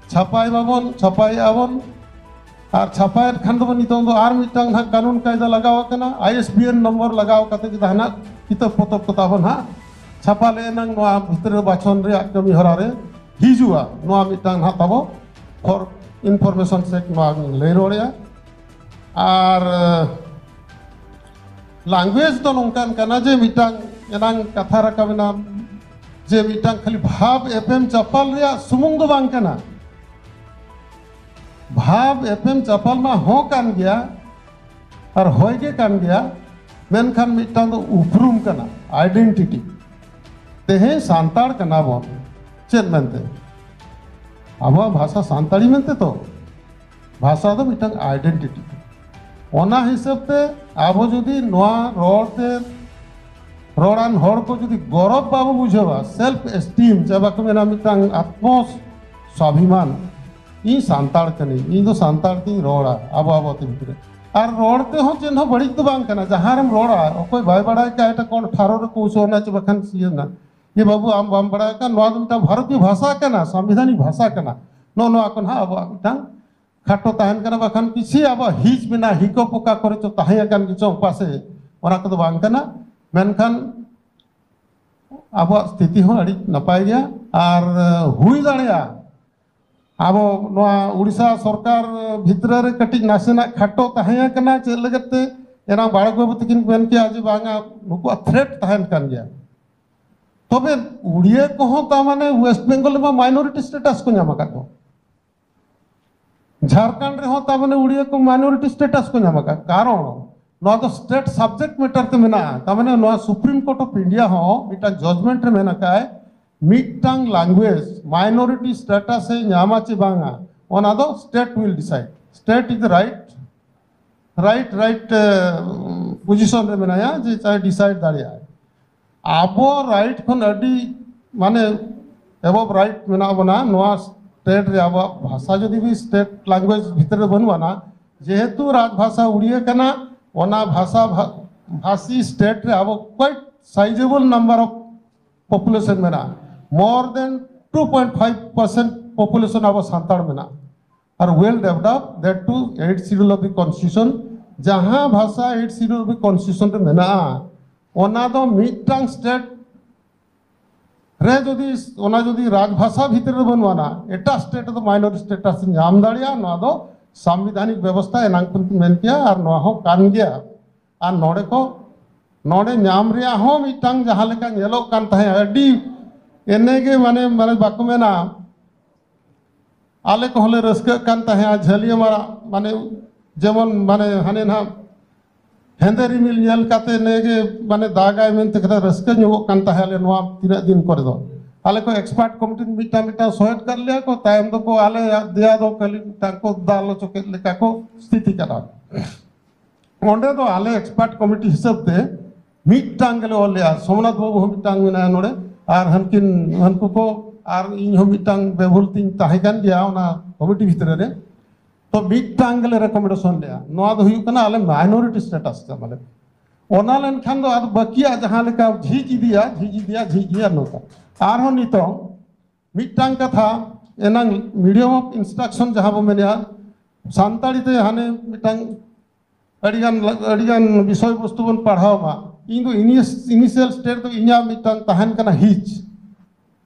ᱪᱷᱟᱯᱟᱭ ᱢᱟᱵᱚᱱ, ᱪᱷᱟᱯᱟᱭᱮᱜᱼᱟ ᱵᱚᱱ, ᱟᱨ ᱪᱷᱟᱯᱟᱭᱮᱫ ᱠᱷᱟᱱ ᱫᱚᱵᱚᱱ, ᱱᱤᱛᱚᱝ ᱫᱚ ᱟᱨ ᱢᱤᱫᱴᱟᱝ ᱱᱟᱦᱟᱜ ᱠᱟᱹᱱᱩᱱ ᱠᱟᱭᱫᱟ ᱞᱟᱜᱟᱣ ᱟᱠᱟᱱᱟ, I S B N number ᱞᱟᱜᱟᱣ ᱠᱟᱛᱮ ᱜᱮ ᱡᱟᱦᱟᱱᱟᱜ ᱠᱤᱛᱟᱹᱵ ᱯᱚᱛᱚᱵ ᱠᱚ ᱛᱟᱵᱚᱱ ᱦᱟᱸᱜ ᱪᱷᱟᱯᱟ ᱞᱮ ᱮᱱᱟᱝ ᱱᱚᱣᱟ ᱵᱷᱤᱛᱨᱤ ᱨᱮ ᱵᱟᱪᱷᱚᱱ ᱨᱮᱭᱟᱜ ᱠᱟᱹᱢᱤ ᱦᱚᱨᱟ ᱨᱮ ᱦᱤᱡᱩᱜᱼᱟ᱾ ᱱᱚᱣᱟ ᱢᱤᱫᱴᱟᱝ ᱱᱟᱦᱟᱜ ᱛᱟᱵᱚ ᱯᱷᱚᱨ ᱤᱱᱯᱷᱚᱨᱢᱮᱥᱚᱱ ᱥᱮᱠ ᱱᱚᱣᱟ ᱞᱟᱹᱭ ᱨᱚᱲᱮᱜᱼᱟ᱾ ᱟᱨ ᱞᱮᱝᱜᱩᱭᱮᱡᱽ ᱫᱚ ᱱᱚᱝᱠᱟᱱ ᱠᱟᱱᱟ ᱡᱮ ᱢᱤᱫᱴᱟᱝ ᱮᱱᱟᱝ ᱠᱟᱛᱷᱟ ᱨᱟᱠᱟᱵ ᱮᱱᱟ ᱡᱮ ᱢᱤᱫᱴᱟᱝ ᱠᱷᱟᱹᱞᱤ ᱵᱷᱟᱵᱽ ᱮᱯᱮᱢ ᱪᱟᱯᱟᱞ ᱨᱮᱭᱟᱜ ᱥᱩᱢᱩᱝ ᱫᱚ ᱵᱟᱝ ᱠᱟᱱᱟ᱾ ᱵᱷᱟᱵᱽ ᱮᱯᱮᱢ ᱪᱟᱯᱟᱞ ᱢᱟ ᱦᱚᱸ ᱠᱟᱱ ᱜᱮᱭᱟ ᱟᱨ ᱦᱚᱭ ᱜᱮ ᱠᱟᱱ ᱜᱮᱭᱟ, ᱢᱮᱱᱠᱷᱟᱱ ᱢᱤᱫᱴᱟᱝ ᱫᱚ ᱩᱯᱨᱩᱢ ᱠᱟᱱᱟ, ᱟᱭᱰᱮᱱᱴᱤᱴᱤ᱾ ᱛᱮᱦᱮᱧ ᱥᱟᱱᱛᱟᱲ ᱠᱟᱱᱟ ᱵᱚᱱ ᱪᱮᱫ ᱢᱮᱱᱛᱮ? ᱟᱵᱚᱣᱟᱜ ᱵᱷᱟᱥᱟ ᱥᱟᱱᱛᱟᱲᱤ ᱢᱮᱱᱛᱮ ᱛᱚ᱾ ᱵᱷᱟᱥᱟ ᱫᱚ ᱢᱤᱫᱴᱟᱝ ᱟᱭᱰᱮᱱᱴᱤᱴᱤ᱾ ᱚᱱᱟ ᱦᱤᱥᱟᱹᱵ ᱛᱮ ᱟᱵᱚ ᱡᱩᱫᱤ ᱱᱚᱣᱟ ᱨᱚᱲ ᱛᱮ ᱨᱚᱲᱟᱱ ᱦᱚᱲ ᱠᱚ ᱡᱩᱫᱤ ᱜᱚᱨᱚᱵ ᱵᱟᱵᱚ ᱵᱩᱡᱷᱟᱹᱣᱟ, ᱥᱮᱞᱯ ᱮᱥᱴᱤᱢ, ᱡᱟᱦᱟᱸ ᱵᱟᱠᱚ ᱢᱮᱱᱟ ᱢᱤᱫᱴᱟᱝ ᱟᱛᱢᱚ ᱥᱣᱟᱵᱷᱤᱢᱟᱱ, ᱤᱧ ᱥᱟᱱᱛᱟᱲ ᱠᱟᱹᱱᱟᱹᱧ, ᱤᱧ ᱫᱚ ᱥᱟᱱᱛᱟᱲ ᱛᱤᱧ ᱨᱚᱲᱟ ᱟᱵᱚ ᱟᱵᱚ ᱛᱮ ᱵᱷᱤᱛᱨᱤ ᱨᱮ᱾ ᱟᱨ ᱨᱚᱲ ᱛᱮᱦᱚᱸ ᱪᱮᱫ ᱦᱚᱸ ᱵᱟᱹᱲᱤᱡ ᱫᱚ ᱵᱟᱝ ᱠᱟᱱᱟ᱾ ᱡᱟᱦᱟᱸ ᱨᱮᱢ ᱨᱚᱲᱟ, ᱚᱠᱚᱭ ᱵᱟᱭ ᱵᱟᱲᱟᱭ ᱠᱟᱜ, ᱮᱴᱟᱜ ᱠᱚ ᱴᱷᱟᱨᱚ ᱨᱮᱠᱚ ᱩᱥᱟᱹᱨᱟ ᱪᱮ ᱵᱟᱠᱷᱟᱱ ᱥᱤᱭᱟᱹ ᱱᱟ, ᱡᱮ ᱵᱟᱹᱵᱩ ᱟᱢ ᱵᱟᱢ ᱵᱟᱲᱟᱭ ᱠᱟᱱ, ᱱᱚᱣᱟ ᱫᱚ ᱢᱤᱫᱴᱟᱝ ᱵᱷᱟᱨᱚᱛᱤᱭᱚ ᱵᱷᱟᱥᱟ ᱠᱟᱱᱟ, ᱥᱟᱝᱵᱤᱫᱷᱟᱱᱤᱠ ᱵᱷᱟᱥᱟ ᱠᱟᱱᱟ᱾ ᱱᱚᱜᱼᱚ ᱱᱚᱣᱟ ᱠᱚ ᱱᱟᱦᱟᱜ ᱟᱵᱚᱣᱟᱜ ᱢᱤᱫᱴᱟᱝ ᱠᱷᱟᱴᱚ ᱛᱟᱦᱮᱱ ᱠᱟᱱᱟ, ᱵᱟᱠᱷᱟᱱ ᱠᱤᱪᱷᱤ ᱟᱵᱚᱣᱟᱜ ᱦᱤᱡ ᱢᱮᱱᱟᱜᱼᱟ, ᱦᱤᱠᱚ ᱯᱚᱠᱟ ᱠᱚᱨᱮ ᱪᱚ ᱛᱟᱦᱮᱸ ᱟᱠᱟᱱ ᱜᱮᱪᱚᱝ ᱯᱟᱥᱮ, ᱚᱱᱟ ᱠᱚᱫᱚ ᱵᱟᱝ ᱠᱟᱱᱟ᱾ ᱢᱮᱱᱠᱷᱟᱱ ᱟᱵᱚᱣᱟᱜ ᱥᱛᱷᱤᱛᱤ ᱦᱚᱸ ᱟᱹᱰᱤ ᱱᱟᱯᱟᱭ ᱜᱮᱭᱟ᱾ ᱟᱨ ᱦᱩᱭ ᱫᱟᱲᱮᱭᱟᱜᱼᱟ ᱟᱵᱚ ᱱᱚᱣᱟ ᱩᱲᱤᱥᱥᱟ ᱥᱚᱨᱠᱟᱨ ᱵᱷᱤᱛᱨᱤ ᱨᱮ ᱠᱟᱹᱴᱤᱡ ᱱᱟᱥᱮᱱᱟᱜ ᱠᱷᱟᱴᱚ ᱛᱟᱦᱮᱸ ᱠᱟᱱᱟ᱾ ᱪᱮᱫ ᱞᱟᱹᱜᱤᱫ ᱛᱮ? ᱮᱱᱟᱝ ᱵᱟᱲᱮ ᱵᱟᱹᱵᱩ ᱛᱟᱹᱠᱤᱱ ᱢᱮᱱ ᱠᱮᱭᱟ ᱡᱮ ᱵᱟᱝᱟ, ᱱᱩᱠᱩᱣᱟᱜ ᱛᱷᱨᱮᱴ ᱛᱟᱦᱮᱱ ᱠᱟᱱ ᱜᱮᱭᱟ᱾ ᱛᱚᱵᱮ ᱩᱲᱤᱭᱟᱹ ᱠᱚᱦᱚᱸ ᱛᱟ ᱢᱟᱱᱮ ᱳᱭᱮᱥᱴ ᱵᱮᱝᱜᱚᱞ ᱨᱮᱢᱟ ᱢᱟᱭᱱᱚᱨᱤᱴᱤ ᱥᱴᱮᱴᱟᱥ ᱠᱚ ᱧᱟᱢ ᱟᱠᱟᱫ ᱫᱚ᱾ ᱡᱷᱟᱲᱠᱷᱚᱸᱰ ᱨᱮᱦᱚᱸ ᱛᱟ ᱢᱟᱱᱮ ᱩᱲᱤᱭᱟᱹ ᱠᱚ ᱢᱟᱭᱱᱚᱨᱤᱴᱤ ᱥᱴᱮᱴᱟᱥ ᱠᱚ ᱧᱟᱢ ᱟᱠᱟᱫ, ᱠᱟᱨᱚᱱ ᱱᱚᱣᱟ ᱫᱚ ᱥᱴᱮᱴ ᱥᱟᱵᱡᱮᱠᱴ ᱢᱮᱴᱟᱨ ᱛᱮ ᱢᱮᱱᱟᱜᱼᱟ᱾ ᱛᱟ ᱢᱟᱱᱮ ᱱᱚᱣᱟ ᱥᱩᱯᱨᱤᱢ ᱠᱳᱨᱴ ᱚᱯᱷ ᱤᱱᱰᱤᱭᱟ ᱦᱚᱸ ᱢᱤᱫᱴᱟᱝ ᱡᱟᱡᱽᱢᱮᱱᱴ ᱨᱮ ᱢᱮᱱ ᱟᱠᱟᱫ, ᱢᱤᱫᱴᱟᱝ ᱞᱮᱝᱜᱩᱭᱮᱡᱽ ᱢᱟᱭᱱᱚᱨᱤᱴᱤ ᱥᱴᱮᱴᱟᱥ ᱮ ᱧᱟᱢᱟ ᱪᱮ ᱵᱟᱝᱟ, ᱚᱱᱟ ᱫᱚ state will decide. State is the right, right, right position ᱨᱮ ᱢᱮᱱᱟᱭᱟ ᱡᱮ ᱪᱟᱭ ᱰᱤᱥᱟᱭᱤᱰ ᱫᱟᱲᱮᱭᱟᱜᱼᱟᱭ᱾ ᱟᱵᱚ ᱨᱟᱭᱤᱴ ᱠᱷᱚᱱ ᱟᱹᱰᱤ ᱢᱟᱱᱮ ᱮᱵᱚᱵ ᱨᱟᱭᱤᱴ ᱢᱮᱱᱟᱜ ᱵᱚᱱᱟ᱾ ᱱᱚᱣᱟ ᱥᱴᱮᱴ ᱨᱮ ᱟᱵᱚᱣᱟᱜ ᱵᱷᱟᱥᱟ ᱡᱩᱫᱤ ᱥᱴᱮᱴ ᱞᱮᱝᱜᱩᱭᱮᱡᱽ ᱵᱷᱤᱛᱨᱤ ᱨᱮ ᱵᱟᱹᱱᱩᱜ ᱟᱱᱟ, ᱡᱮᱦᱮᱛᱩ ᱨᱟᱡᱽ ᱵᱷᱟᱥᱟ ᱩᱲᱤᱭᱟᱹ ᱠᱟᱱᱟ, ᱚᱱᱟ ᱵᱷᱟᱥᱟ ᱵᱷᱟ-, ᱵᱷᱟᱥᱤ ᱥᱴᱮᱴ ᱨᱮ ᱟᱵᱚ quite sizable number of population ᱢᱮᱱᱟᱜᱼᱟ᱾ More than two point five percent population ᱟᱵᱚ ᱥᱟᱱᱛᱟᱲ ᱢᱮᱱᱟᱜᱼᱟ᱾ ᱟᱨ well developed, that too eighth schedule of the constitution, ᱡᱟᱦᱟᱸ ᱵᱷᱟᱥᱟ eighth schedule of the constitution ᱨᱮ ᱢᱮᱱᱟᱜᱼᱟ, ᱚᱱᱟ ᱫᱚ ᱢᱤᱫᱴᱟᱝ ᱥᱴᱮᱴ ᱨᱮ ᱡᱩᱫᱤ, ᱚᱱᱟ ᱡᱩᱫᱤ ᱨᱟᱡᱽ ᱵᱷᱟᱥᱟ ᱵᱷᱤᱛᱨᱤ ᱨᱮ ᱵᱟᱹᱱᱩᱜ ᱟᱱᱟ, ᱮᱴᱟᱜ ᱥᱴᱮᱴ ᱨᱮᱫᱚ ᱢᱟᱭᱱᱚᱨ ᱥᱴᱮᱴᱟᱥ ᱧᱟᱢ ᱫᱟᱲᱮᱭᱟᱜᱼᱟ᱾ ᱱᱚᱣᱟ ᱫᱚ ᱥᱟᱝᱵᱤᱫᱷᱟᱱᱤᱠ ᱵᱮᱵᱚᱥᱛᱷᱟ ᱮᱱᱟᱝ ᱠᱷᱚᱱ ᱠᱚ ᱢᱮᱱ ᱠᱮᱭᱟ, ᱟᱨ ᱱᱚᱣᱟ ᱦᱚᱸ ᱠᱟᱱ ᱜᱮᱭᱟ᱾ ᱟᱨ ᱱᱚᱰᱮ ᱠᱚ, ᱱᱚᱰᱮ ᱧᱟᱢ ᱨᱮᱭᱟᱜ ᱦᱚᱸ ᱢᱤᱫᱴᱟᱝ ᱡᱟᱦᱟᱸ ᱞᱮᱠᱟ ᱧᱮᱞᱚᱜ ᱠᱟᱱ ᱛᱟᱦᱮᱸᱫ, ᱟᱹᱰᱤ ᱮᱱᱮ ᱜᱮ ᱢᱟᱱᱮ, ᱢᱟᱱᱮ ᱵᱟᱠᱚ ᱢᱮᱱᱟ, ᱟᱞᱮ ᱠᱚᱦᱚᱸ ᱞᱮ ᱨᱟᱹᱥᱠᱟᱹᱜ ᱠᱟᱱ ᱛᱟᱦᱮᱸᱫ ᱡᱷᱟᱹᱞᱤᱭᱟᱹ ᱢᱟᱨᱟᱜ, ᱢᱟᱱᱮ ᱡᱮᱢᱚᱱ ᱢᱟᱱᱮ ᱦᱟᱱᱮ ᱱᱟᱦᱟᱜ ᱦᱮᱸᱫᱮ ᱨᱤᱢᱤᱞ ᱧᱮᱞ ᱠᱟᱛᱮ ᱱᱮ ᱜᱮ ᱢᱟᱱᱮ ᱫᱟᱜᱟᱭ ᱢᱮᱱᱛᱮ ᱠᱟᱛᱷᱟ ᱨᱟᱹᱥᱠᱟᱹ ᱧᱚᱜᱚᱜ ᱠᱟᱱ ᱛᱟᱦᱮᱸᱫ ᱟᱞᱮ ᱱᱚᱣᱟ ᱛᱤᱱᱟᱹᱜ ᱫᱤᱱ ᱠᱚᱨᱮ ᱫᱚ᱾ ᱟᱞᱮ ᱠᱚ ᱮᱠᱥᱯᱟᱨᱴ ᱠᱚᱢᱤᱴᱤ ᱢᱤᱫᱴᱟᱝ ᱢᱤᱫᱴᱟᱝ ᱥᱚᱦᱮᱫ ᱠᱟᱫ ᱞᱮᱭᱟ ᱠᱚ, ᱛᱟᱭᱚᱢ ᱫᱚᱠᱚ ᱟᱞᱮ ᱫᱮᱭᱟ ᱫᱚ ᱠᱷᱟᱹᱞᱤ ᱢᱤᱫᱴᱟᱝ ᱠᱚ ᱫᱟᱞ ᱦᱚᱪᱚ ᱠᱮᱫ ᱞᱮᱠᱟ ᱠᱚ ᱥᱛᱷᱤᱛᱤ ᱠᱟᱱᱟ᱾ ᱚᱸᱰᱮ ᱫᱚ ᱟᱞᱮ ᱮᱠᱥᱯᱟᱨᱴ ᱠᱚᱢᱤᱴᱤ ᱦᱤᱥᱟᱹᱵ ᱛᱮ ᱢᱤᱫᱴᱟᱝ ᱜᱮᱞᱮ ᱚᱞ ᱞᱮᱜᱼᱟ᱾ ᱥᱳᱢᱱᱟᱛᱷ ᱵᱟᱹᱵᱩ ᱦᱚᱸ ᱢᱤᱫᱴᱟᱝ ᱢᱮᱱᱟᱭᱟ ᱱᱚᱰᱮ, ᱟᱨ ᱦᱟᱱᱠᱤᱱ, ᱦᱟᱱᱠᱩ ᱠᱚ, ᱟᱨ ᱤᱧ ᱦᱚᱸ ᱢᱤᱫᱴᱟᱝ ᱵᱮᱵᱷᱩᱞ ᱛᱤᱧ ᱛᱟᱦᱮᱸ ᱠᱟᱱ ᱜᱮᱭᱟ ᱚᱱᱟ ᱠᱚᱢᱤᱴᱤ ᱵᱷᱤᱛᱨᱤ ᱨᱮ᱾ ᱛᱚ ᱢᱤᱫᱴᱟᱝ ᱜᱮᱞᱮ ᱨᱮᱠᱚᱢᱮᱱᱰᱮᱥᱚᱱ ᱞᱮᱜᱼᱟ, ᱱᱚᱣᱟ ᱫᱚ ᱦᱩᱭᱩᱜ ᱠᱟᱱᱟ ᱟᱞᱮ ᱢᱟᱭᱱᱚᱨᱤᱴᱤ ᱥᱴᱮᱴᱟᱥ ᱛᱟᱞᱮ᱾ ᱚᱱᱟ ᱞᱮᱱᱠᱷᱟᱱ ᱫᱚ ᱟᱫᱚ ᱵᱟᱹᱠᱤᱭᱟᱜ ᱡᱟᱦᱟᱸ ᱞᱮᱠᱟ ᱡᱷᱤᱡ ᱤᱫᱤᱭᱟ, ᱡᱷᱤᱡ ᱤᱫᱤᱭᱟ, ᱡᱷᱤᱡ ᱤᱫᱤᱭᱟ ᱱᱚᱝᱠᱟ᱾ ᱟᱨᱦᱚᱸ ᱱᱤᱛᱚᱝ ᱢᱤᱫᱴᱟᱝ ᱠᱟᱛᱷᱟ, ᱮᱱᱟᱝ ᱢᱤᱰᱤᱭᱟᱢ ᱚᱯᱷ ᱤᱱᱥᱴᱨᱟᱠᱥᱚᱱ ᱡᱟᱦᱟᱸ ᱵᱚ ᱢᱮᱱᱮᱜᱼᱟ, ᱥᱟᱱᱛᱟᱲᱤ ᱛᱮ ᱦᱟᱱᱮ ᱢᱤᱫᱴᱟᱝ ᱟᱹᱰᱤᱜᱟᱱ, ᱟᱹᱰᱤᱜᱟᱱ ᱵᱤᱥᱚᱭ ᱵᱚᱥᱛᱩ ᱵᱚᱱ ᱯᱟᱲᱦᱟᱣ ᱢᱟ᱾ ᱤᱧ ᱫᱚ ᱤᱱᱤᱥᱤᱭᱟᱞ ᱥᱴᱮᱡ ᱫᱚ ᱤᱧᱟᱹᱜ ᱢᱤᱫᱴᱟᱝ ᱛᱟᱦᱮᱱ ᱠᱟᱱᱟ ᱦᱤᱡ,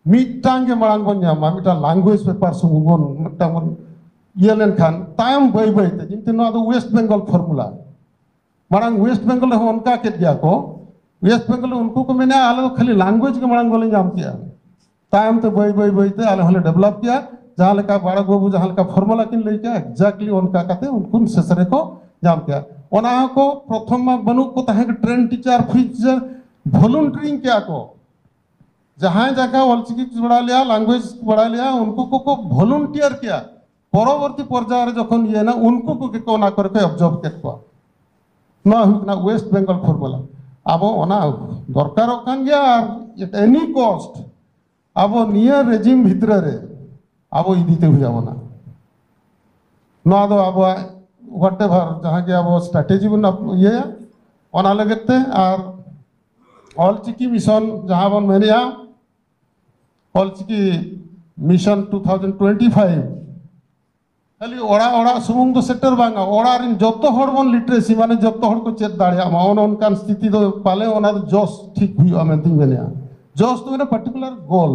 ᱢᱤᱫᱴᱟᱝ ᱜᱮ ᱢᱟᱲᱟᱝ ᱵᱚᱱ ᱧᱟᱢᱟ, ᱢᱤᱫᱴᱟᱝ ᱞᱟᱝᱜᱩᱭᱮᱡᱽ ᱯᱮᱯᱟᱨ ᱥᱩᱢᱩᱝ ᱵᱚᱱ ᱢᱤᱫᱴᱟᱝ ᱵᱚᱱ ᱤᱭᱟᱹ ᱞᱮᱱᱠᱷᱟᱱ ᱛᱟᱭᱚᱢ ᱵᱟᱹᱭ ᱵᱟᱹᱭ ᱛᱮ, ᱡᱮᱢᱛᱤ ᱱᱚᱣᱟ ᱫᱚ ᱳᱭᱮᱥᱴ ᱵᱮᱝᱜᱚᱞ ᱯᱷᱚᱨᱢᱩᱞᱟ᱾ ᱢᱟᱲᱟᱝ ᱳᱭᱮᱥᱴ ᱵᱮᱝᱜᱚᱞ ᱨᱮᱦᱚᱸ ᱚᱱᱠᱟ ᱠᱮᱫ ᱜᱮᱭᱟ ᱠᱚ᱾ ᱳᱭᱮᱥᱴ ᱵᱮᱝᱜᱚᱞ ᱨᱮ ᱩᱱᱠᱩ ᱠᱚ ᱢᱮᱱᱟ, ᱟᱞᱮ ᱫᱚ ᱠᱷᱟᱹᱞᱤ ᱞᱟᱝᱜᱩᱭᱮᱡᱽ ᱜᱮ ᱢᱟᱲᱟᱝ ᱵᱚᱞᱮ ᱧᱟᱢ ᱠᱮᱜᱼᱟ᱾ ᱛᱟᱭᱚᱢ ᱛᱮ ᱵᱟᱹᱭ ᱵᱟᱹᱭ ᱵᱟᱹᱭ ᱛᱮ ᱟᱞᱮ ᱦᱚᱸᱞᱮ ᱰᱮᱵᱷᱞᱚᱯ ᱠᱮᱜᱼᱟ᱾ ᱡᱟᱦᱟᱸ ᱞᱮᱠᱟ ᱵᱟᱲᱟ ᱵᱟᱹᱵᱩ ᱡᱟᱦᱟᱸ ᱞᱮᱠᱟ ᱯᱷᱚᱨᱢᱩᱞᱟ ᱠᱤᱱ ᱞᱟᱹᱭ ᱠᱮᱜᱼᱟ, ᱮᱠᱡᱟᱠᱴᱞᱤ ᱚᱱᱠᱟ ᱠᱟᱛᱮ ᱩᱱᱠᱩ ᱥᱮᱥ ᱨᱮᱠᱚ ᱧᱟᱢ ᱠᱮᱜᱼᱟ᱾ ᱚᱱᱟ ᱦᱚᱸᱠᱚ ᱯᱨᱚᱛᱷᱚᱢ ᱢᱟ ᱵᱟᱹᱱᱩᱜ ᱠᱚ ᱛᱟᱦᱮᱸ, ᱴᱨᱮᱱ ᱴᱤᱪᱟᱨ, ᱯᱷᱤᱡᱟᱨ, ᱵᱷᱚᱞᱩᱱᱴᱤᱭᱟᱨᱤᱝ ᱠᱮᱜᱼᱟ ᱠᱚ᱾ ᱡᱟᱦᱟᱸᱭ ᱡᱟᱭᱜᱟ ᱚᱞᱪᱤᱠᱤ ᱠᱚ ᱵᱟᱲᱟᱭ ᱞᱮᱭᱟ, ᱞᱟᱝᱜᱩᱭᱮᱡᱽ ᱠᱚ ᱵᱟᱲᱟᱭ ᱞᱮᱭᱟ, ᱩᱱᱠᱩ ᱠᱚᱠᱚ ᱵᱷᱚᱞᱩᱱᱴᱤᱭᱟᱨ ᱠᱮᱜᱼᱟ᱾ ᱯᱚᱨᱚᱵᱚᱨᱛᱤ ᱯᱚᱨᱡᱟᱭ ᱨᱮ ᱡᱚᱠᱷᱚᱱ ᱤᱭᱟᱹᱭᱮᱱᱟ, ᱩᱱᱠᱩ ᱠᱚᱜᱮ ᱠᱚ ᱚᱱᱟ ᱠᱚᱨᱮ ᱠᱚ ᱮᱵᱡᱚᱨᱵ ᱠᱮᱫ ᱠᱚᱣᱟ᱾ ᱱᱚᱣᱟ ᱦᱩᱭᱩᱜ ᱠᱟᱱᱟ ᱳᱭᱮᱥᱴ ᱵᱮᱝᱜᱚᱞ ᱯᱷᱚᱨᱢᱩᱞᱟ᱾ ᱟᱵᱚ ᱚᱱᱟ ᱫᱚᱨᱠᱟᱨᱚᱜ ᱠᱟᱱ ᱜᱮᱭᱟ, ᱟᱨ at any cost ᱟᱵᱚ ᱱᱤᱭᱟᱹ ᱨᱮᱡᱤᱢ ᱵᱷᱤᱛᱨᱤ ᱨᱮ ᱟᱵᱚ ᱤᱫᱤ ᱛᱮ ᱦᱩᱭ ᱟᱵᱚᱱᱟ᱾ ᱱᱚᱣᱟ ᱫᱚ ᱟᱵᱚᱣᱟᱜ ᱦᱚᱣᱟᱴᱮᱵᱷᱟᱨ ᱡᱟᱦᱟᱸ ᱜᱮ ᱟᱵᱚ ᱥᱴᱨᱟᱴᱮᱡᱤ ᱵᱚᱱ ᱟᱯ-, ᱤᱭᱟᱹᱭᱟ, ᱚᱱᱟ ᱞᱟᱹᱜᱤᱫ ᱛᱮ᱾ ᱟᱨ ᱚᱞᱪᱤᱠᱤ ᱢᱤᱥᱚᱱ ᱡᱟᱦᱟᱸ ᱵᱚᱱ ᱢᱮᱱᱮᱜᱼᱟ, Ol Chiki mission two thousand twenty five, ᱠᱷᱟᱹᱞᱤ ᱚᱲᱟᱜ ᱚᱲᱟᱜ ᱥᱩᱢᱩᱝ ᱫᱚ ᱥᱮᱴᱮᱨ ᱵᱟᱝᱟ, ᱚᱲᱟᱜ ᱨᱮᱱ ᱡᱚᱛᱚ ᱦᱚᱲ ᱵᱚᱱ ᱞᱤᱴᱟᱨᱮᱥᱤ, ᱢᱟᱱᱮ ᱡᱚᱛᱚ ᱦᱚᱲ ᱠᱚ ᱪᱮᱫ ᱫᱟᱲᱮᱭᱟᱜ ᱢᱟ, ᱚᱱᱮ ᱚᱱᱠᱟᱱ ᱥᱛᱷᱤᱛᱤ ᱫᱚ ᱯᱟᱞᱮ ᱚᱱᱟ ᱫᱚ ᱡᱚᱥ ᱴᱷᱤᱠ ᱦᱩᱭᱩᱜᱼᱟ ᱢᱮᱱᱛᱮᱧ ᱢᱮᱱᱮᱜᱼᱟ᱾ ᱡᱚᱥ ᱫᱚ ᱢᱟᱱᱮ ᱯᱟᱨᱴᱤᱠᱩᱞᱟᱨ ᱜᱳᱞ᱾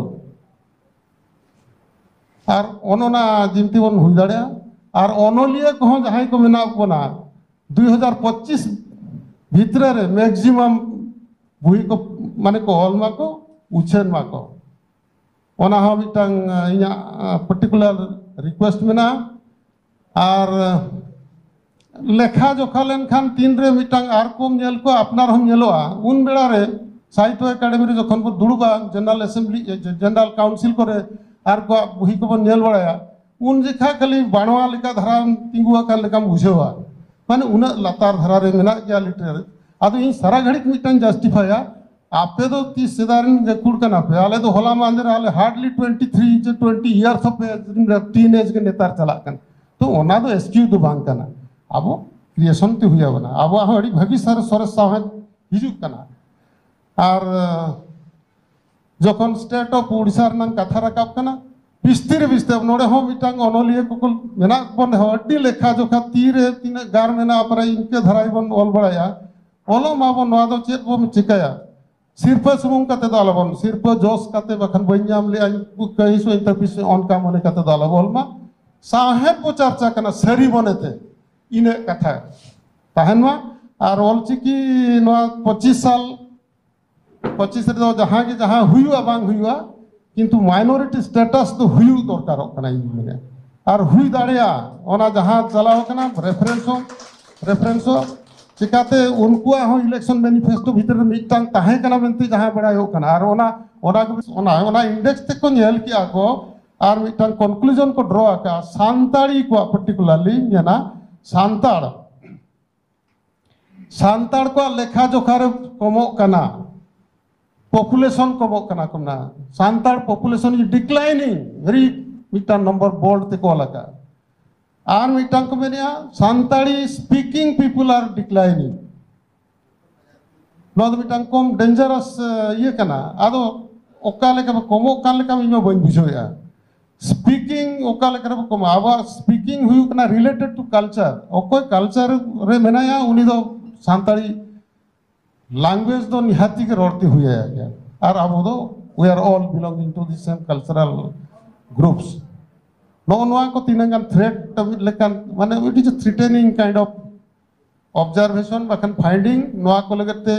ᱟᱨ ᱚᱱ ᱚᱱᱟ ᱡᱤᱱᱛᱤ ᱵᱚᱱ ᱦᱩᱭ ᱫᱟᱲᱮᱭᱟᱜᱼᱟ᱾ ᱟᱨ ᱚᱱᱚᱞᱤᱭᱟᱹ ᱠᱚᱦᱚᱸ ᱡᱟᱦᱟᱸᱭ ᱠᱚ ᱢᱮᱱᱟᱜ ᱵᱚᱱᱟ, ᱫᱩᱭ ᱦᱟᱡᱟᱨ ᱯᱚᱸᱪᱤᱥ ᱵᱷᱤᱛᱨᱤ ᱨᱮ ᱢᱮᱠᱥᱤᱢᱟᱢ ᱵᱩᱦᱤ ᱠᱚ ᱢᱟᱱᱮ ᱠᱚ ᱚᱞ ᱢᱟᱠᱚ, ᱩᱪᱷᱟᱹᱱ ᱢᱟᱠᱚ᱾ ᱚᱱᱟ ᱦᱚᱸ ᱢᱤᱫᱴᱟᱝ ᱤᱧᱟᱹᱜ ᱯᱟᱨᱴᱤᱠᱩᱞᱟᱨ ᱨᱤᱠᱩᱭᱮᱥᱴ ᱢᱮᱱᱟᱜᱼᱟ᱾ ᱟᱨ ᱞᱮᱠᱷᱟ ᱡᱚᱠᱷᱟ ᱞᱮᱱᱠᱷᱟᱱ ᱛᱤᱱᱨᱮ ᱢᱤᱫᱴᱟᱝ ᱟᱨ ᱠᱚᱢ ᱧᱮᱞ ᱠᱚᱣᱟ, ᱟᱯᱱᱟᱨ ᱦᱚᱸᱢ ᱧᱮᱞᱚᱜᱼᱟ᱾ ᱩᱱ ᱵᱮᱲᱟ ᱨᱮ ᱥᱟᱦᱤᱛᱛᱚ ᱮᱠᱟᱰᱮᱢᱤ ᱨᱮ ᱡᱚᱠᱷᱚᱱ ᱵᱚ ᱫᱩᱲᱩᱵᱟ, ᱡᱮᱱᱟᱨᱟᱞ ᱮᱥᱮᱢᱵᱞᱤ, ᱡᱮᱱᱟᱨᱟᱞ ᱠᱟᱣᱩᱱᱥᱤᱞ ᱠᱚᱨᱮ ᱟᱨ ᱠᱚᱣᱟᱜ ᱵᱩᱦᱤ ᱠᱚᱵᱚᱱ ᱧᱮᱞ ᱵᱟᱲᱟᱭᱟ, ᱩᱱ ᱡᱚᱠᱷᱟ ᱠᱷᱟᱹᱞᱤ ᱵᱟᱱᱣᱟ ᱞᱮᱠᱟ ᱫᱷᱟᱨᱟ ᱛᱤᱸᱜᱩ ᱟᱠᱟᱱ ᱞᱮᱠᱟᱢ ᱵᱩᱡᱷᱟᱹᱣᱟ, ᱢᱟᱱᱮ ᱩᱱᱟᱹᱜ ᱞᱟᱛᱟᱨ ᱫᱷᱟᱨᱟ ᱨᱮ ᱢᱮᱱᱟᱜ ᱜᱮᱭᱟ ᱞᱤᱴᱟᱨᱮᱪᱟᱨ᱾ ᱟᱫᱚ ᱤᱧ ᱥᱟᱨᱟ ᱜᱷᱟᱹᱲᱤᱡ ᱢᱤᱫᱴᱟᱝ ᱡᱟᱥᱴᱤᱯᱷᱟᱭᱟ, ᱟᱯᱮ ᱫᱚ ᱛᱤᱥ ᱥᱮᱫᱟᱭ ᱨᱮᱱ ᱜᱟᱹᱠᱷᱩᱲ ᱠᱟᱱᱟ ᱯᱮ? ᱟᱞᱮ ᱫᱚ ᱦᱚᱞᱟ ᱢᱟᱦᱫᱮᱨ ᱟᱞᱮ ᱦᱟᱨᱰᱞᱤ ᱴᱩᱭᱮᱱᱴᱤ ᱛᱷᱨᱤ ᱪᱮ twenty years of tin age ᱜᱮ ᱱᱮᱛᱟᱨ ᱪᱟᱞᱟᱜ ᱠᱟᱱᱟ᱾ ᱛᱚ ᱚᱱᱟ ᱫᱚ ᱮᱠᱥᱠᱤᱭᱩᱡᱽ ᱫᱚ ᱵᱟᱝ ᱠᱟᱱᱟ, ᱟᱵᱚ ᱠᱨᱤᱭᱮᱥᱚᱱ ᱛᱮ ᱦᱩᱭ ᱟᱵᱚᱱᱟ᱾ ᱟᱵᱚᱣᱟᱜ ᱦᱚᱸ ᱟᱹᱰᱤ ᱵᱷᱟᱹᱜᱤ ᱥᱟᱨ ᱥᱚᱨᱮᱥ ᱥᱟᱶᱦᱮᱫ ᱦᱤᱡᱩᱜ ᱠᱟᱱᱟ᱾ ᱟᱨ ᱡᱚᱠᱷᱚᱱ ᱥᱴᱮᱴ ᱚᱯᱷ ᱩᱲᱤᱥᱥᱟ ᱨᱮᱱᱟᱜ ᱠᱟᱛᱷᱟ ᱨᱟᱠᱟᱵ ᱠᱟᱱᱟ, ᱵᱤᱥᱛᱤ ᱨᱮ ᱵᱤᱥᱛᱤ ᱱᱚᱰᱮ ᱦᱚᱸ ᱢᱤᱫᱴᱟᱝ ᱚᱱᱚᱞᱤᱭᱟᱹ ᱠᱚᱠᱚ ᱢᱮᱱᱟᱜ ᱵᱚᱱ ᱨᱮᱦᱚᱸ, ᱟᱹᱰᱤ ᱞᱮᱠᱷᱟ ᱡᱚᱠᱷᱟ ᱛᱤᱨᱮ ᱛᱤᱱᱟᱹᱜ ᱜᱟᱨ ᱢᱮᱱᱟᱜᱼᱟ, ᱯᱟᱨᱟ ᱤᱱᱠᱟᱹ ᱫᱷᱟᱨᱟ ᱜᱮᱵᱚᱱ ᱚᱞ ᱵᱟᱲᱟᱭᱟ᱾ ᱚᱞᱚᱜ ᱢᱟᱵᱚᱱ, ᱱᱚᱣᱟ ᱫᱚ ᱪᱮᱫ ᱵᱚᱱ ᱪᱤᱠᱟᱹᱭᱟ? ᱥᱤᱨᱯᱟᱹ ᱥᱩᱢᱩᱝ ᱠᱟᱛᱮ ᱫᱚ ᱟᱞᱚᱵᱚᱱ, ᱥᱤᱨᱯᱟᱹ ᱡᱚᱥ ᱠᱟᱛᱮ ᱵᱟᱠᱷᱟᱱ ᱵᱟᱹᱧ ᱧᱟᱢ ᱞᱮᱜᱼᱟ, ᱠᱟᱹᱦᱤᱥ ᱚᱧ ᱛᱟᱹᱯᱤᱥ ᱚᱱᱠᱟ ᱢᱚᱱᱮ ᱠᱟᱛᱮ ᱫᱚ ᱟᱞᱚᱵᱚᱱ ᱚᱞ ᱢᱟ᱾ ᱥᱟᱶᱦᱮᱫ ᱵᱚ ᱪᱟᱨᱪᱟ ᱠᱟᱱᱟ, ᱥᱟᱹᱨᱤ ᱢᱚᱱᱮᱛᱮ ᱤᱱᱟᱹᱜ ᱠᱟᱛᱷᱟ ᱛᱟᱦᱮᱱ ᱢᱟ᱾ ᱟᱨ ᱚᱞᱪᱤᱠᱤ ᱱᱚᱣᱟ ᱯᱚᱸᱪᱤᱥ ᱥᱟᱞ, ᱯᱚᱸᱪᱤᱥ ᱨᱮᱫᱚ ᱡᱟᱦᱟᱸ ᱜᱮ ᱡᱟᱦᱟᱸ ᱦᱩᱭᱩᱜᱼᱟ ᱵᱟᱝ ᱦᱩᱭᱩᱜᱼᱟ, ᱠᱤᱱᱛᱩ ᱢᱟᱭᱱᱚᱨᱤᱴᱤ ᱥᱴᱮᱴᱟᱥ ᱫᱚ ᱦᱩᱭᱩᱜ ᱫᱚᱨᱠᱟᱨᱚᱜ ᱠᱟᱱᱟ ᱤᱧ ᱢᱮᱱᱟ᱾ ᱟᱨ ᱦᱩᱭ ᱫᱟᱲᱮᱭᱟᱜᱼᱟ, ᱚᱱᱟ ᱡᱟᱦᱟᱸ ᱪᱟᱞᱟᱣ ᱠᱟᱱᱟ ᱨᱮᱯᱷᱟᱨᱮᱱᱥ ᱦᱚᱸ, ᱨᱮᱯᱷᱟᱨᱮᱱᱥ ᱦᱚᱸ ᱪᱤᱠᱟᱛᱮ ᱩᱱᱠᱩᱣᱟᱜ ᱦᱚᱸ ᱤᱞᱮᱠᱥᱚᱱ ᱢᱮᱱᱤᱯᱷᱮᱥᱴᱳ ᱵᱷᱤᱛᱨᱤ ᱨᱮ ᱢᱤᱫᱴᱟᱝ ᱛᱟᱦᱮᱸ ᱠᱟᱱᱟ ᱢᱮᱱᱛᱮ ᱡᱟᱦᱟᱸ ᱵᱟᱲᱟᱭᱚᱜ ᱠᱟᱱᱟ᱾ ᱟᱨ ᱚᱱᱟ, ᱚᱱᱟ, ᱚᱱᱟ, ᱚᱱᱟ ᱤᱱᱰᱮᱠᱥ ᱛᱮᱠᱚ ᱧᱮᱞ ᱠᱮᱜᱼᱟ ᱠᱚ, ᱟᱨ ᱢᱤᱫᱴᱟᱝ ᱠᱚᱱᱠᱞᱩᱡᱚᱱ ᱠᱚ ᱰᱨᱚ ᱟᱠᱟᱫᱼᱟ, ᱥᱟᱱᱛᱟᱲᱤ ᱠᱚᱣᱟᱜ ᱯᱟᱨᱴᱤᱠᱩᱞᱟᱨᱞᱤ ᱢᱮᱱᱟ, ᱥᱟᱱᱛᱟᱲ ᱥᱟᱱᱛᱟᱲ ᱠᱚᱣᱟᱜ ᱞᱮᱠᱷᱟ ᱡᱚᱠᱷᱟ ᱨᱮ ᱠᱚᱢᱚᱜ ᱠᱟᱱᱟ, ᱯᱚᱯᱩᱞᱮᱥᱚᱱ ᱠᱚᱢᱚᱜ ᱠᱟᱱᱟ ᱠᱚ ᱢᱮᱱᱟ, ᱥᱟᱱᱛᱟᱲ ᱯᱚᱯᱩᱞᱮᱥᱚᱱ ᱤᱡ ᱰᱤᱠᱞᱟᱭᱱᱤᱝ, ᱵᱷᱮᱨᱤ ᱢᱤᱫᱴᱟᱝ ᱱᱚᱢᱵᱚᱨ ᱵᱳᱞᱰ ᱛᱮᱠᱚ ᱚᱞ ᱟᱠᱟᱫᱼᱟ᱾ ᱟᱨ ᱢᱤᱫᱴᱟᱝ ᱠᱚ ᱢᱮᱱᱮᱜᱼᱟ, ᱥᱟᱱᱛᱟᱲᱤ ᱥᱯᱤᱠᱤᱝ ᱯᱤᱯᱩᱞ ᱟᱨ ᱰᱤᱠᱞᱟᱭᱱᱤᱝ᱾ ᱱᱚᱣᱟ ᱫᱚ ᱢᱤᱫᱴᱟᱝ ᱠᱚᱢ ᱰᱮᱧᱡᱟᱨᱟᱥ ᱤᱭᱟᱹ ᱠᱟᱱᱟ᱾ ᱟᱫᱚ ᱚᱠᱟ ᱞᱮᱠᱟ ᱠᱚᱢᱚᱜ ᱠᱟᱱ ᱞᱮᱠᱟ ᱤᱧ ᱢᱟ ᱵᱟᱹᱧ ᱵᱩᱡᱷᱟᱹᱣᱮᱫᱼᱟ᱾ ᱥᱯᱤᱠᱤᱝ ᱚᱠᱟ ᱞᱮᱠᱟ ᱨᱮᱵᱚ ᱠᱚᱢᱟ? ᱟᱵᱚᱣᱟᱜ ᱥᱯᱤᱠᱤᱝ ᱦᱩᱭᱩᱜ ᱠᱟᱱᱟ ᱨᱤᱞᱮᱴᱮᱰ ᱴᱩ ᱠᱟᱞᱪᱟᱨ᱾ ᱚᱠᱚᱭ ᱠᱟᱞᱪᱟᱨ ᱨᱮ ᱢᱮᱱᱟᱭᱟ, ᱩᱱᱤ ᱫᱚ ᱥᱟᱱᱛᱟᱲᱤ ᱞᱟᱝᱜᱩᱭᱮᱡᱽ ᱫᱚ ᱱᱤᱦᱟᱹᱛᱤ ᱜᱮ ᱨᱚᱲ ᱛᱮ ᱦᱩᱭ ᱟᱭᱟ ᱜᱮᱭᱟ᱾ ᱟᱨ ᱟᱵᱚ ᱫᱚ we are all belonging to the same cultural groups᱾ ᱱᱚᱜᱼᱚ ᱱᱚᱣᱟ ᱠᱚ ᱛᱤᱱᱟᱹᱜ ᱜᱟᱱ ᱛᱷᱨᱮᱴ ᱢᱤᱫ ᱞᱮᱠᱟᱱ, ᱢᱟᱱᱮ, ᱢᱤᱫᱴᱤᱡ ᱛᱷᱨᱤᱴᱮᱱᱤᱝ ᱠᱟᱭᱤᱱᱰ ᱚᱯᱷ ᱚᱵᱡᱟᱨᱵᱷᱮᱥᱚᱱ ᱵᱟᱠᱷᱟᱱ ᱯᱷᱟᱭᱤᱱᱰᱤᱝ, ᱱᱚᱣᱟ ᱠᱚ ᱞᱟᱹᱜᱤᱫ ᱛᱮ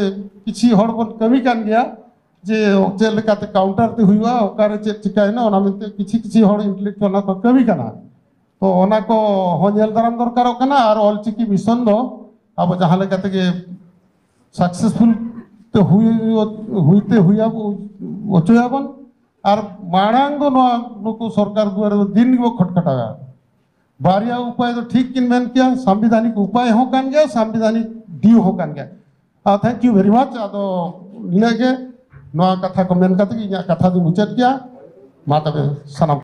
ᱠᱤᱪᱷᱤ ᱦᱚᱲ ᱵᱚᱱ ᱠᱟᱹᱢᱤ ᱠᱟᱱ ᱜᱮᱭᱟ ᱡᱮ ᱪᱮᱫ ᱞᱮᱠᱟᱛᱮ ᱠᱟᱣᱩᱱᱴᱟᱨ ᱛᱮ ᱦᱩᱭᱩᱜᱼᱟ, ᱚᱠᱟᱨᱮ ᱪᱮᱫ ᱪᱤᱠᱟᱹᱭᱮᱱᱟ, ᱚᱱᱟ ᱢᱮᱱᱛᱮ ᱠᱤᱪᱷᱤ ᱠᱤᱪᱷᱤ ᱦᱚᱲ ᱤᱱᱴᱮᱞᱮᱠᱪᱩᱭᱟᱞ ᱚᱱᱟ ᱠᱚ ᱠᱟᱹᱢᱤ ᱠᱟᱱᱟ᱾ ᱛᱚ ᱚᱱᱟ ᱠᱚ ᱦᱚᱸ ᱧᱮᱞ ᱫᱟᱨᱟᱢ ᱫᱚᱨᱠᱟᱨᱚᱜ ᱠᱟᱱᱟ᱾ ᱟᱨ ᱚᱞᱪᱤᱠᱤ ᱢᱤᱥᱚᱱ ᱫᱚ ᱟᱵᱚ ᱡᱟᱦᱟᱸ ᱞᱮᱠᱟ ᱛᱮᱜᱮ ᱥᱟᱠᱥᱮᱥᱯᱷᱩᱞ ᱛᱮ ᱦᱩᱭ, ᱦᱩᱭᱛᱮ ᱦᱩᱭ ᱦᱚᱪᱚᱭᱟᱵᱚᱱ᱾ ᱟᱨ ᱢᱟᱲᱟᱝ ᱫᱚ ᱱᱚᱣᱟ ᱱᱩᱠᱩ ᱥᱚᱨᱠᱟᱨ ᱫᱩᱣᱟᱹᱨ ᱨᱮ ᱫᱤᱱ ᱜᱮᱵᱚ ᱠᱷᱚᱴᱠᱷᱟᱴᱟᱣᱟ᱾ ᱵᱟᱨᱭᱟ ᱩᱯᱟᱭ ᱫᱚ ᱴᱷᱤᱠ ᱠᱤᱱ ᱢᱮᱱ ᱠᱮᱭᱟ, ᱥᱟᱢᱵᱤᱫᱷᱟᱱᱤᱠ ᱩᱯᱟᱭ ᱦᱚᱸ ᱠᱟᱱ ᱜᱮᱭᱟ, ᱥᱟᱢᱵᱤᱫᱷᱟᱱᱤᱠ ᱰᱤᱭᱩ ᱦᱚᱸ ᱠᱟᱱ ᱜᱮᱭᱟ᱾ ᱟᱨ thank you very much᱾ ᱟᱫᱚ ᱱᱤᱱᱟᱹᱜ ᱜᱮ, ᱱᱚᱣᱟ ᱠᱟᱛᱷᱟ ᱠᱚ ᱢᱮᱱ ᱠᱟᱛᱮ ᱜᱮ ᱤᱧᱟᱹᱜ ᱠᱟᱛᱷᱟ ᱫᱚᱧ ᱢᱩᱪᱟᱹᱫ ᱠᱮᱭᱟ᱾ ᱢᱟ ᱛᱚᱵᱮ ᱥᱟᱱᱟᱢ